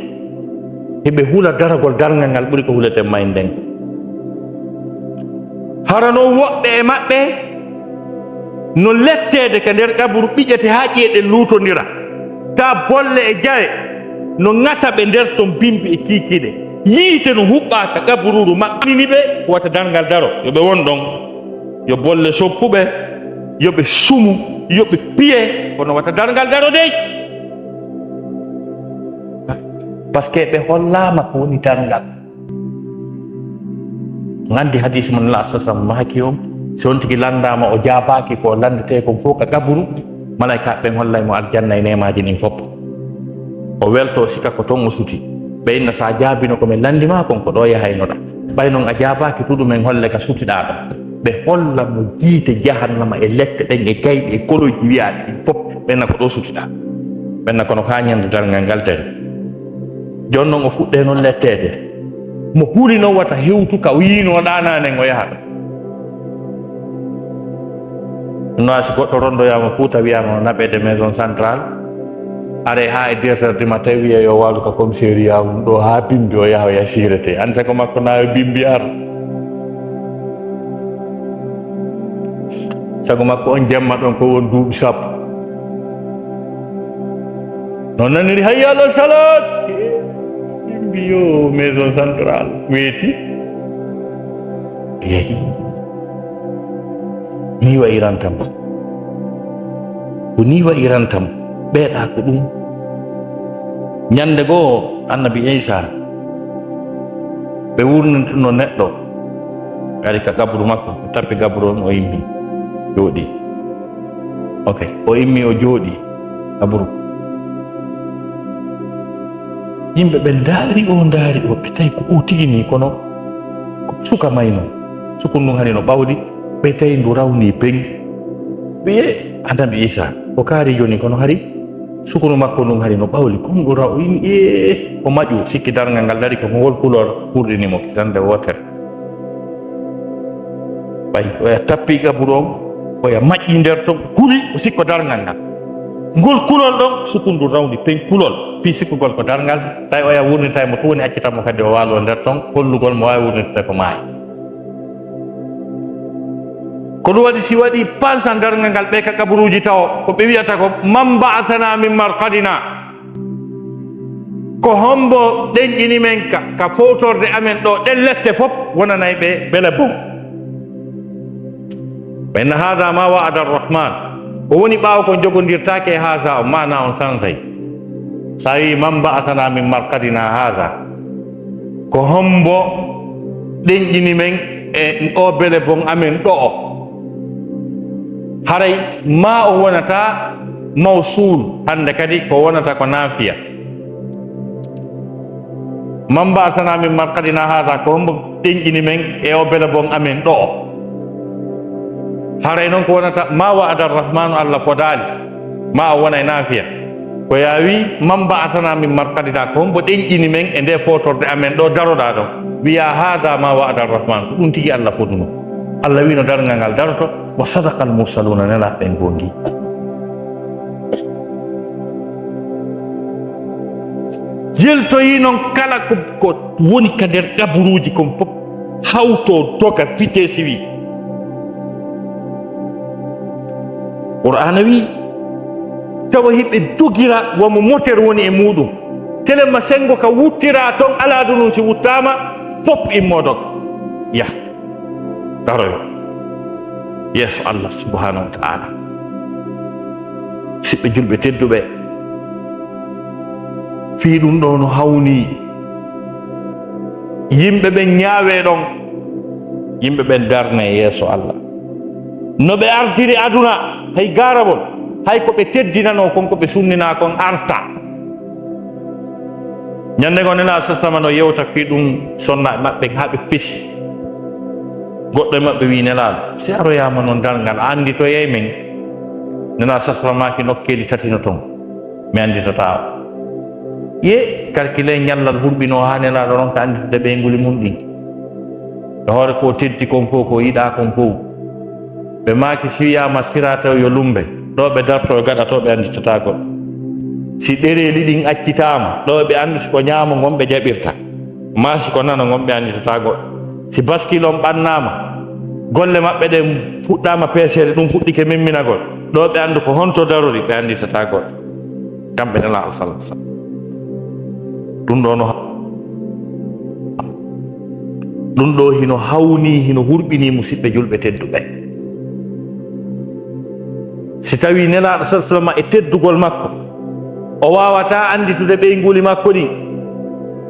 hiɓe hula daragol darngal ngal ɓuri ko huleten mayde nden. Hara non woɓɓe e maɓɓe no letteede ka nder qaburu, ɓiƴete haa ƴi'e ɗen luutondira. Taa bolle e jawe no ŋata ɓe nder ton, bimbi e kiikiiɗe. Yiite no huɓɓa ka qaburuuru maɓɓini ɓe, wata darngal daro. Yo ɓe won ɗon. Yo bolle soppu ɓe, yo ɓe sumu, yo ɓe piye, kono wata darngal daro dey. Parce que ɓe hollaama ko woni darngal. Nganndi hadis mo Nulaaɗo sallallaahu alayhi wa sallam maaki on, si on tigi lanndaama o jaabaaki ko lanndetee kon fof ka qaburu, malaykaaɓe ɓen hollay mo aljanna e neemaaji ɗin fof. O welto, o sika ko ton o suti. Ɓe inna, so a jaabino ko min lanndi maa kon, ko ɗo yahaynoɗaa. Ɓay non a jaabaaki, to ɗumen holle ka sutiɗaa ɗon. Ɓe holla mo yiite jahannama e lette ɗen e gayɗe e koloyji wiyaaɗi ɗin fof. Ɓe inna ko ɗo sutiɗaa. Ɓe inna kono haa ñande darngal ngal dari. Jooni non o fuɗɗee non letteede. Mo huli non wata hewtu ka o yiinoo ɗaanaanen o yaha ɗon. No a si goɗɗo rondoyaama Fuuta wiyaama no naɓeede maison centrale, are haa e deux heures du matin wiya yo waalu ka commissariat mum ɗo haa bimbi o yaha o yasirete. An sago makko na yo bimbi ar. Sago makko on jemma ɗon ko won duuɓi sappo. No naniri hayya ala salat. Mbiyo maison centrale weeti. Yehi. Ni wa irantam. Ko ni wa irantam. Ɓeeɗa ko ɗum. Ñande goo annabi Isa, ɓe wurnituno neɗɗo, ari ka gaburu makko, o tappi gaburu on, o immi, jooɗi. Ok, o immi, o jooɗi gaburu. Yimɓe ɓe ndaari o, ndaari o, ɓe tawi ko o tigi ni, kono ko suka mayno. Suku ndun hari no ɓawli, ɓe tawi ndu rawni peŋ. Ɓe, annabi Isa, o kaari jooni, kono hari sukunu makko ndun hari no ɓawli, kon ɗum raw, ee, o maƴu, sikki darngal ngal dari ko ngol kulol ɓurɗini mo kisande wootere. Ɓay, oya tappi gaburu on, oya maƴƴi nder ton, kuli, o sikko darngal ngal. Ngol kulol ɗon, sukundu rawndi pen kulol, fii sikkugol ko darngal, tawi oya wurnitay mo tun woni accita mo kadi o waalo nder ton, hollugol mo waawi wurnitde ko maayi. Ko ɗum waɗi, si waɗi pansan darngal ngal, ɓe ka kaburuuji tawo, ko ɓe wi'ata ko, "Man ba'athana min marqadina?" Ko hombo ɗenƴini men ka, ka fowtorde amen ɗo, ɗen lette fof wonanay ɓe bele bon. Fa inna haadha ma wa'ada arrahman. Ko woni ɓaawo kon jogondirtaake e haadha o, maana on sansay. Sa wi, "Man ba'athana min marqadina haadha?" Ko hombo ɗenƴini men e o bele bon amen ɗo'o? Haray ma o wonata mawsul, hande kadi ko wonata ko naafiya. "Man ba'athana min marqadina haadha?" Ko hombo ɗenƴini men e o bele bon amen ɗo'o? Haray non ko wonata, "Ma wa'ada arrahmanu," Allah fodaali, ma o wona e naafiya. Ko ya wi, "Man ba'athana min marqadina?" Ko hombo ɗenƴini men e nde fotorde amen ɗo daroɗa ɗon? Wiya, "Haadha ma wa'ada arrahman." Ko ɗum tigi Allah foduno. Allah wi no darngal ngal daroto, "Wa sadaqa al-mursaluna," nelaaɓe ɓen gongi. Yeltoyi non kala ko, ko woni ka nder kaburuuji kon fof, hawto doga vitesse wi. Qur'aana wi, tawa hiɓe dogira wamo moteur woni e muɗum. Telemma sengo ka wuttira ton, alaa dunun si wuttaama, fof immo doga. Yah. Daroyo yeeso Allah subhanahu wa ta'ala. Siɓɓe julɓe tedduɓe, fii ɗum ɗo no hawni, yimɓe ɓen ñaawe ɗon, yimɓe ɓen darne yeeso Allah. No ɓe artiri aduna, hay garawol, hay ko ɓe teddinano kon, ko ɓe sunnina kon arta. Ñande goo Nelaaɗo sallama no yewta fii ɗum sonnaaɓe maɓɓe haa ɓe fesi. Goɗɗo e maɓɓe wi'i Nelaaɗo, "Si aroyaama non darngal, a annditoyay men?" Nelaaɗo sallama maaki, "Nokkeeli tati no ton, mi annditataa on." Ye, calculer ñallal hurɓinoo haa Nelaaɗo ronka annditude ɓeynguuli mun ɗin. E hoore ko o teddi kon fow, ko o yiɗaa kon fow. Ɓe maaki, si wiyaama siraata yo lumbe, ɗo ɓe darto yo gaɗa, to ɓe annditataa goɗɗo. Si ɗereeli ɗin accitaama, ɗo ɓe anndu si ko ñaamo ngon ɓe jaɓirta, maa si ko nano ngon ɓe annditataa goɗɗo. Si baskil on ɓannaama, golle maɓɓe ɗen fuɗɗaama peeseede, ɗum fuɗɗike memminagol, ɗo ɓe anndu ko honto darori, ɓe annditataa goɗɗo. Kamɓe Nelaaɗo sallallahu alaihi wasallam. Ɗum ɗo no ha-, ɗum ɗo hino hawni, hino hurɓini, musiɓɓe julɓe tedduɓe. Si tawi Nelaaɗo sallallahu alaihi wasallam e teddugol makko, o waawataa annditude ɓeynguuli makko ɗin.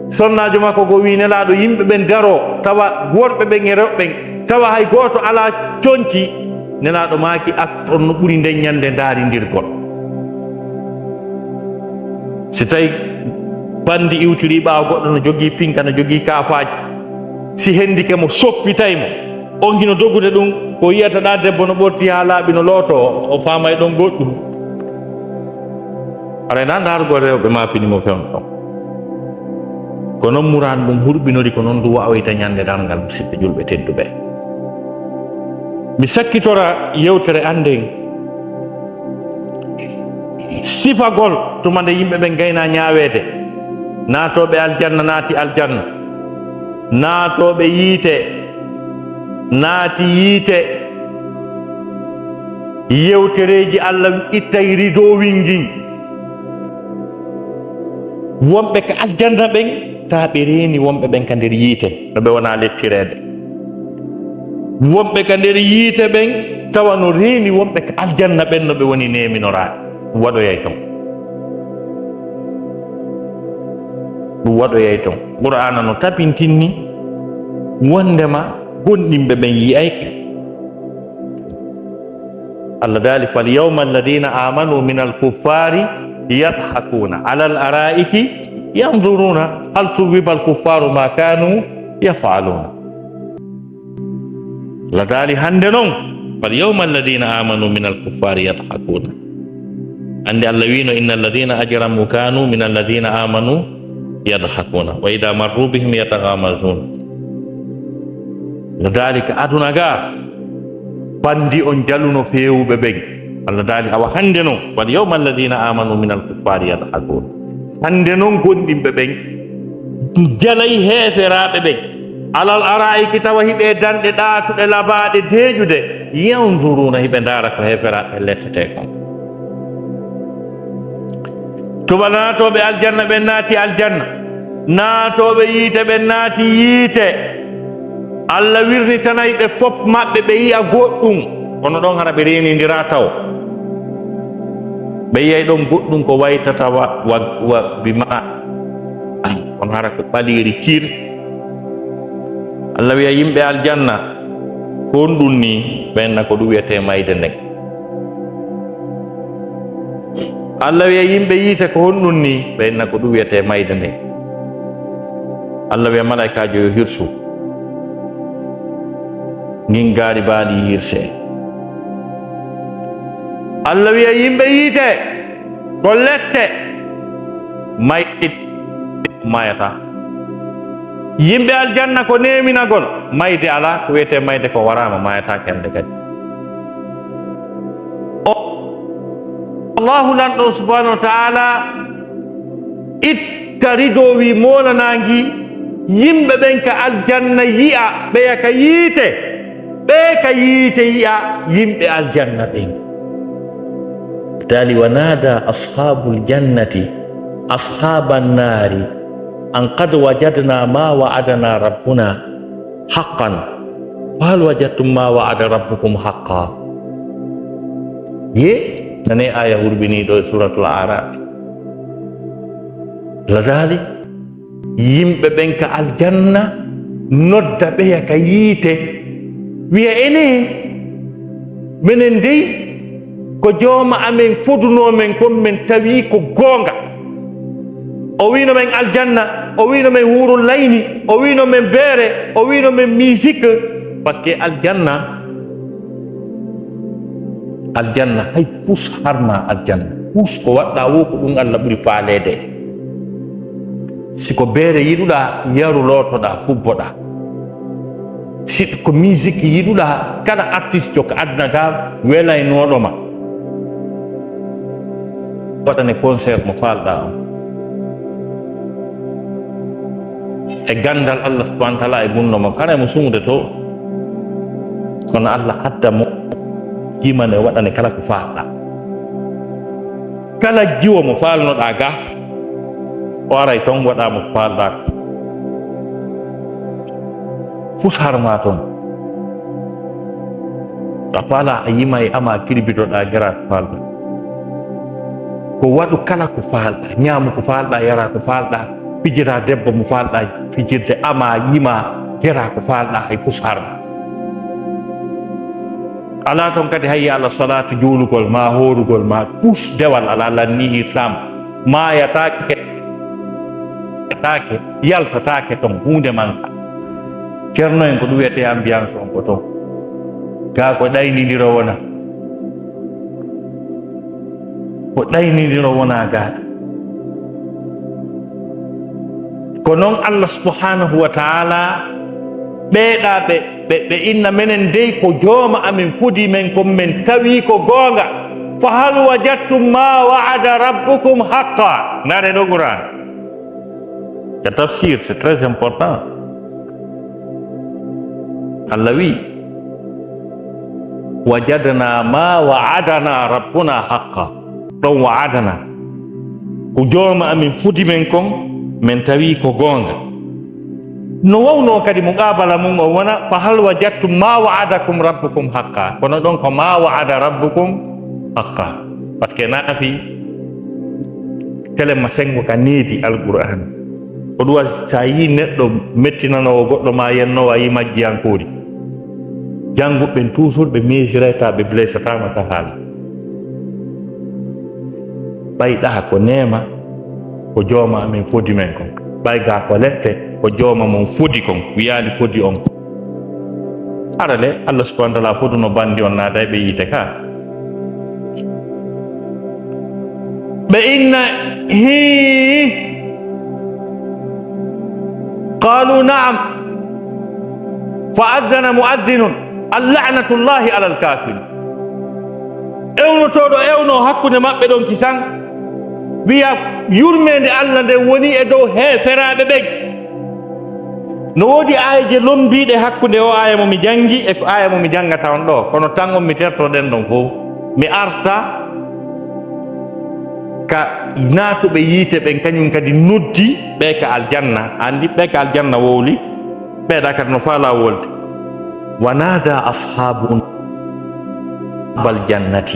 Sonnaajo makko go wi'i Nelaaɗo, yimɓe ɓen daroo, tawa worɓe ɓen e rewɓe ɓen, tawa hay gooto alaa conci. Nelaaɗo maaki, arton no ɓuri nden ñande ndaarindirgol. Si tawi bandi iwtirii ɓaawo, goɗɗo no jogii pinka, no jogii kaafaaji, si hendike mo, soppitay mo, on hino dogude ɗum, ko yi'ata ɗa debbo no ɓorti haa laaɓi, no looto, o faamay ɗon goɗɗum. Haray na ndaarugol rewɓe maa fini mo fewndo ɗon. Ko non muraan ɗum hurɓinori, ko non ndu wa'oyta ñande darngal, musiɓɓe julɓe tedduɓe. Mi sakkitora yewtere an nden, sifagol tuma nde yimɓe ɓen gayna ñaaweede, naatooɓe aljanna naati aljanna, naatooɓe yiite naati yiite. Yewtereeji Allah ittay ridoowin ngin. Wonɓe ka aljanna ɓen, taa ɓe reeni wonɓe ɓen ka nder yiite, no ɓe wonaa lettireede. Wonɓe ka nder yiite ɓen, tawa no reeni wonɓe ka aljanna ɓen, no ɓe woni neeminoraade. Ɗum waɗoyay ton. Ɗum waɗoyay ton. Qur'aana no tabintinni wondema gonɗinɓe ɓen yi'ayɓe. Allah daali, "Fal yawma alladhina amanu minal kuffari yadhakuna alal araiki yanzuruna hal suwiba al kuffaru ma kanu yaf'aluna." Allah daali, "Hande non, fal yawma alladhina amanu minal kuffari yadhakuna." Andi Allah wiino, "Inna alladhina ajramu kanu min alladhina amanu yadhakuna wa idha marru bihim yataghamazun." No daali ka aduna ga, bandi on jaluno feewuɓe ɓen. Allah daali, "Awa hande non, wal yawma alladhina amanu minal kuffari yadhakun." Hande non gonɗinɓe ɓen jalay heeferaaɓe ɓen. Alal ara'iki tawa hiɓe danɗe ɗaatuɗe labaaɗe deeƴude. Yanzuruna hiɓe ndaara ko heeferaaɓe lettete kon. Tuba naatooɓe aljanna ɓen naati aljanna, naatooɓe yiite ɓen naati yiite. Allah wirnitanay ɓe fop maɓɓe ɓe yi'a goɗɗum, kono ɗon hara ɓe reenindira taw. Ɓe yi'ay ɗon goɗɗum ko waytata wa, wa, wa bi ma, kono hara ko ɓaleeri kir. Allah wi'a yimɓe aljanna, ko honɗum ni? Ɓe inna ko ɗum wi'etee mayde nden. Allah wi'a yimɓe yiite, ko honɗum ni? Ɓe inna ko ɗum wi'etee mayde nden. Allah wi'a malaykaajo yo hirsu. Ngin gaari baali hirse. Allah wi'a yimɓe yiite, ko lette mayde mayata. Yimɓe aljanna ko neeminagol, mayde alaa, ko wi'etee mayde ko waraama, mayataa kende kadi. O, Allahu lanɗo subhanahu wa ta'ala itta rido wi moolanaangi yimɓe ɓen ka aljanna yi'a ɓeya ka yiite, ɓe ka yiite yi'a yimɓe aljanna ɓen. Daali, "Wa nada ashabul jannati ashaban nari an qad wajadna ma wa'adana rabbuna haqqan, fa hal wajadtum ma wa'ada rabbukum haqqa?" Ye, nane aya hurbiniiɗo e Suratul Araf. La daali, yimɓe ɓen ka aljanna nodda ɓeya ka yiite, wi'a, "Ene, menen dey, ko jooma amen fodunoo men kon men tawi ko goonga. O wiino men aljanna, o wiino men huurul layni, o wiino men beere, o wiino men musique." Parce que aljanna, aljanna hay fus harma aljanna. Fus ko waɗɗa wo ko ɗum Allah ɓuri faaleede. Si ko beere yiɗuɗa, yaru lootoɗa, fubboɗa. Si ko musique yiɗuɗa, kala artiste ka aduna ga welaynooɗo ma. Waɗane concert mo faalɗa on. E gandal Allah subhanahu wa ta'ala e gunno mo, kala mo sumude to. Kono Allah adda mo, jimane, waɗane kala ko faalɗa. Kala jiwo mo faalnoɗa ga, o aray ton waɗa mo ko faalɗa. Fus harma ton. A faala a yima e ama kirbidoɗa gara ko faalɗa. Ko waɗu kala ko faalɗa, ñaamu ko faalɗa, yara ko faalɗa, fijira debbo mo faalɗa fijirde, ama yima gara ko faalɗa, hay fus harma. Alaa ton kadi hayya ala salaatu, juulugol ma, hoorugol ma, fus dewal alaa, lanni islam, maayataake, taake, yaltataake ton, huunde manka. Ceerno en ko ɗum wiyetee ambiance on ko ton. Gaa ko ɗaynindiro wona. Ko ɗaynindiro wona gaa. Ko non Allah subhanahu wa ta'ala ɓeeɗa ɓe, ɓe, ɓe inna menen dey ko jooma amin fodi men kon men tawi ko goonga. Fa hal wajadtum ma wa'ada rabbukum haqqa. Ndaare ɗo Qur'an. Ka tafsir, c'est très important. Allah wi, وجدنا ما وعدنا ربنا حقا. Ɗon وعدنا. Ko jooma amin fodi men kon, men tawi ko goonga. No wawno kadi muqabala mun o wona, فهل وجدتم ما وعدكم ربكم حقا. Kono ɗon ko ما وعد ربكم حقا. Parce que naafi telema sengo ka needi Alqur'an. Ko ɗum waɗi, so a yii neɗɗo mettinanoowo goɗɗo, ma yennoowo, a yii majjiyankoori. Jannguɓe ɓen toujours ɓe miisirayta, ɓe blessataama ka haala. Ɓay ɗaha ko neema, ko jooma amen fodi men kon. Ɓay gaa ko lette, ko jooma mon fodi kon, wiyaali fodi on. Hara le, Allah subhanahu wa ta'ala foduno bandi on naata e ɓe yiite ka. Ɓe inna, hii. قالوا نعم. فأذن مؤذن اللعنة الله على الكافرين. Ewnotooɗo ewno hakkunde maɓɓe ɗon kisan, wiya, yurmeende Allah nden woni e dow heeferaaɓe ɓen. No woodi aayeeje lommbiiɗe hakkunde o aaya mo mi janngi e ko aaya mo mi janngata on ɗoo, kono tan on mi tertoɗen ɗon fow. Mi arta ka naatuɓe yiite ɓen, kañum kadi noddi ɓe ka aljanna. Anndi ɓe ka aljanna wowli, ɓe ɗa kadi no faalaa wolde. ونادى أصحاب الجنة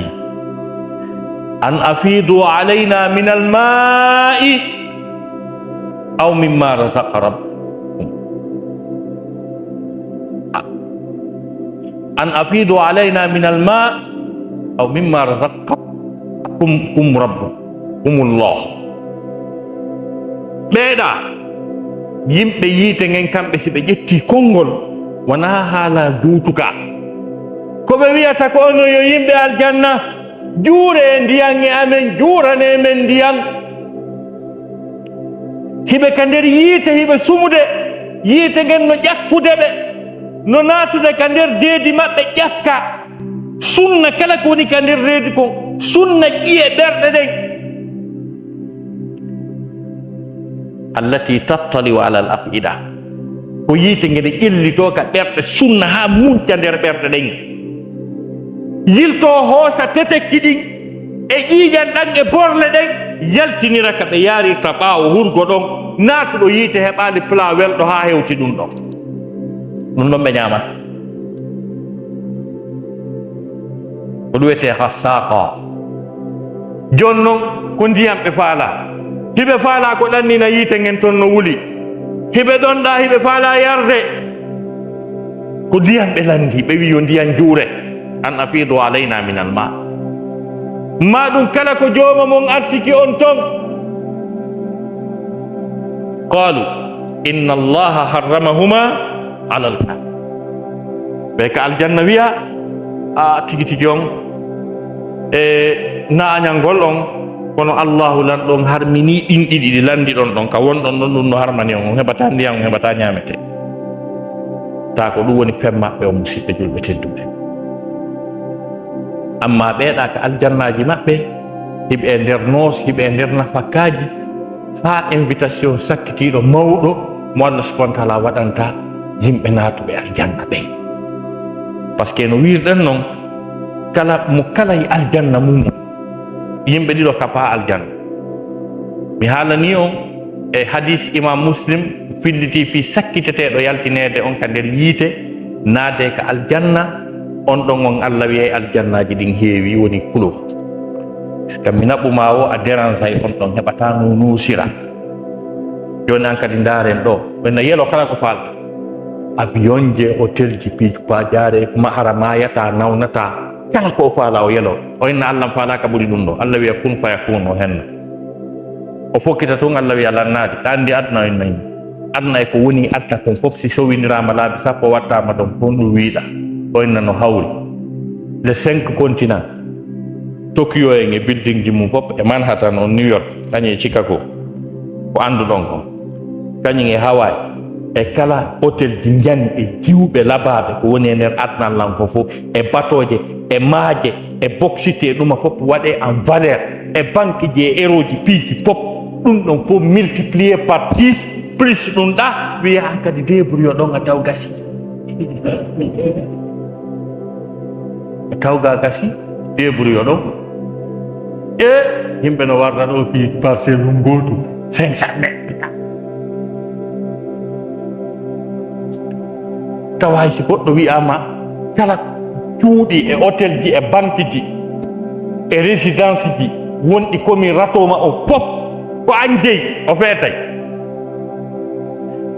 أن أفيضوا علينا من الماء أو مما رزق ربكم. أن أفيضوا علينا من الماء أو مما رزقكم، كم ربكم الله. Ɓeeɗa yimɓe yiite ngen, kamɓe si ɓe ƴetti konngol, wonaa haala duutuka. Ko ɓe wi'ata ko, onon yo yimɓe aljanna, juuree ndiyan e amen, juuranee men ndiyan. Hiɓe ka nder yiite, hiɓe sumude. Yiite ngen no ƴakkude ɓe, no naatude ka nder deedi maɓɓe ƴakka. Sunna kala ko woni ka nder reedu kon, sunna ƴi'e ɓerɗe ɗen. التي تطلع على الأفئدة. Ko yiite nge ɗe ƴellitoo ka ɓerɗe sunna haa munca nder ɓerɗe ɗen. Yiltoo hoosa tetekki ɗin e ƴiiƴan ɗan e borle ɗen, yaltinira ka ɓe yaarirta ɓaawo hurgo ɗon, naatuɗo yiite heɓaali plat welɗo haa hewti ɗun ɗon. Ɗun ɗon ɓe ɲaamata. Ko ɗum wiyetee hassaaqa. Jooni non, ko ndiyan ɓe faalaa. Hiɓe faalaa ko ɗannina yiite ngen ton no wuli. Hiɓe ɗonɗaa, hiɓe faalaa yarde. Ko ndiyan ɓe lanndii, ɓe wi'i yo ndiyan juure. أن أفيضوا علينا من الماء. Maa ɗum kala ko jooma mon arsiki on ton. قالوا إن الله حرمهما على الكافرين. Ɓe ka aljanna wi'a, a tigi tigi on, e naañangol on, kono Allahu Lanɗo on harminii ɗin ɗiɗi ɗi lanndiɗon ɗon, ka wonɗon ɗon, ɗum no harmani on, on heɓataa ndiyan, on heɓataa ɲaametee. Taa ko ɗum woni fen maɓɓe on, musiɓɓe julɓe tedduɓe. Amma ɓeeɗa ka aljannaaji maɓɓe, hiɓe e nder noos, hiɓe e nder nafakaaji, haa invitation sakkitiiɗo mawɗo mo Allah subhanahu wa ta'ala waɗanta yimɓe naatuɓe aljanna ɓen. Parce que no wiirɗen non, kala mo kala e aljanna mum, yimɓe ɗiɗo kapaa aljanna. Mi haalanii on e hadis Imam Muslim filliti fii sakkiteteeɗo yaltineede on ka nder yiite, naade ka aljanna, on ɗon on Allah wi'ay aljannaaji ɗin heewi, woni kulo. Parce que mi naɓu ma o a dérangeay on ɗon, heɓataa no nuusira. Jooni an kadi ndaaren ɗo, ɓen no yelo kala ko faalɗa. Avion je, hôtel ji, piiji paajaare, mahara maayataa, nawnataa. Kala ko o faalaa o yelo. O inna Allah faalaaka ɓuri ɗum ɗo. Allah wi'a kun fayakun o henna. O fokkita tun, Allah wi'a lannaade. Ɗa anndi aduna o inna yimɓe. Aduna e ko woni aduna kon fof si sowindiraama laabi sappo wattaama ɗon, kon ɗum wiiɗa. O inna no hawri. Les cinq continents. Tokyo en e building ji mum fof e Manhattan on New York, kañum e Chicago. Ko annduɗon kon. Kañum e Hawaii. E kala hôtel ji njani e jiwɓe labaaɓe ko woni e nder aduna lan ko fof. E batooje, e maaje, e bauxite e ɗuma fof waɗe en valeur. E banque ji e euro ji piiji fof. Ɗum ɗon fof multiplié par dix, plus ɗum ɗa, wiya an kadi débrouille ɗon a taw gasi. Tawga gasi, débrouille ɗon. E yimɓe no warda ɗo fii parcelle ɗum gootu, cinq cent mètres. Tawa hay si goɗɗo wi'aama kala cuuɗi e hôtel ji e banque ji e résidence ji wonɗi commune Ratoma o fof ko an jeyi, o feetay.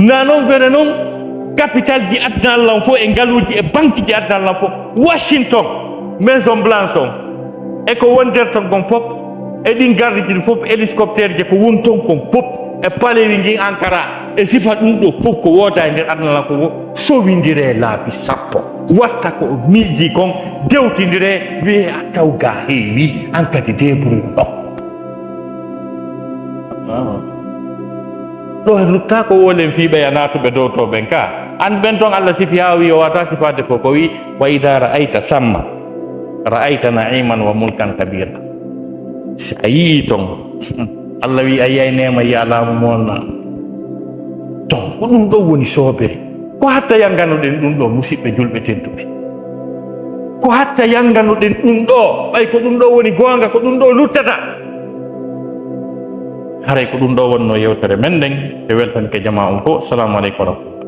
Na noon wene noon capital ji aduna Allah on fof e ngaluuji e banque ji aduna Allah on fof, Washington, Maison Blanche on, e ko wonderton kon fof, e ɗin gardiiji ɗin fof, hélicoptère ji ko woni ton kon fof, e palewi ngin Ankara, e sifa ɗum ɗo fof ko wooda e nder aduna lan ko wo sowindire laabi sappo. Watta ko o miiji kon, dewtindire, wiye a tawga heewi, an kadi débrouille ɗon. Ɗo e lutta ko wolen fii ɓeya naatuɓe dow to ɓen ka. An ɓen ton Allah sifi haa o wi o wata sifaade ko, ko wi, "Wa idha ra'ayta samma, ra'ayta na'iman wa mulkan kabira." Si a yii ton, Allah wi a yiyay neema, yiya laamu mo wonna. Ton, ko ɗum ɗon woni soobere. Ko hatta yanganoɗen ɗum ɗo, musiɓɓe julɓe tedduɓe? Ko hatta yanganoɗen ɗum ɗo, ɓay ko ɗum ɗo woni goonga, ko ɗum ɗo luttata? Haray ko ɗum ɗo wonno yewtere men nden, ɓe weltanike jamaa on fof. Assalamu aleykum wa rahmatullah.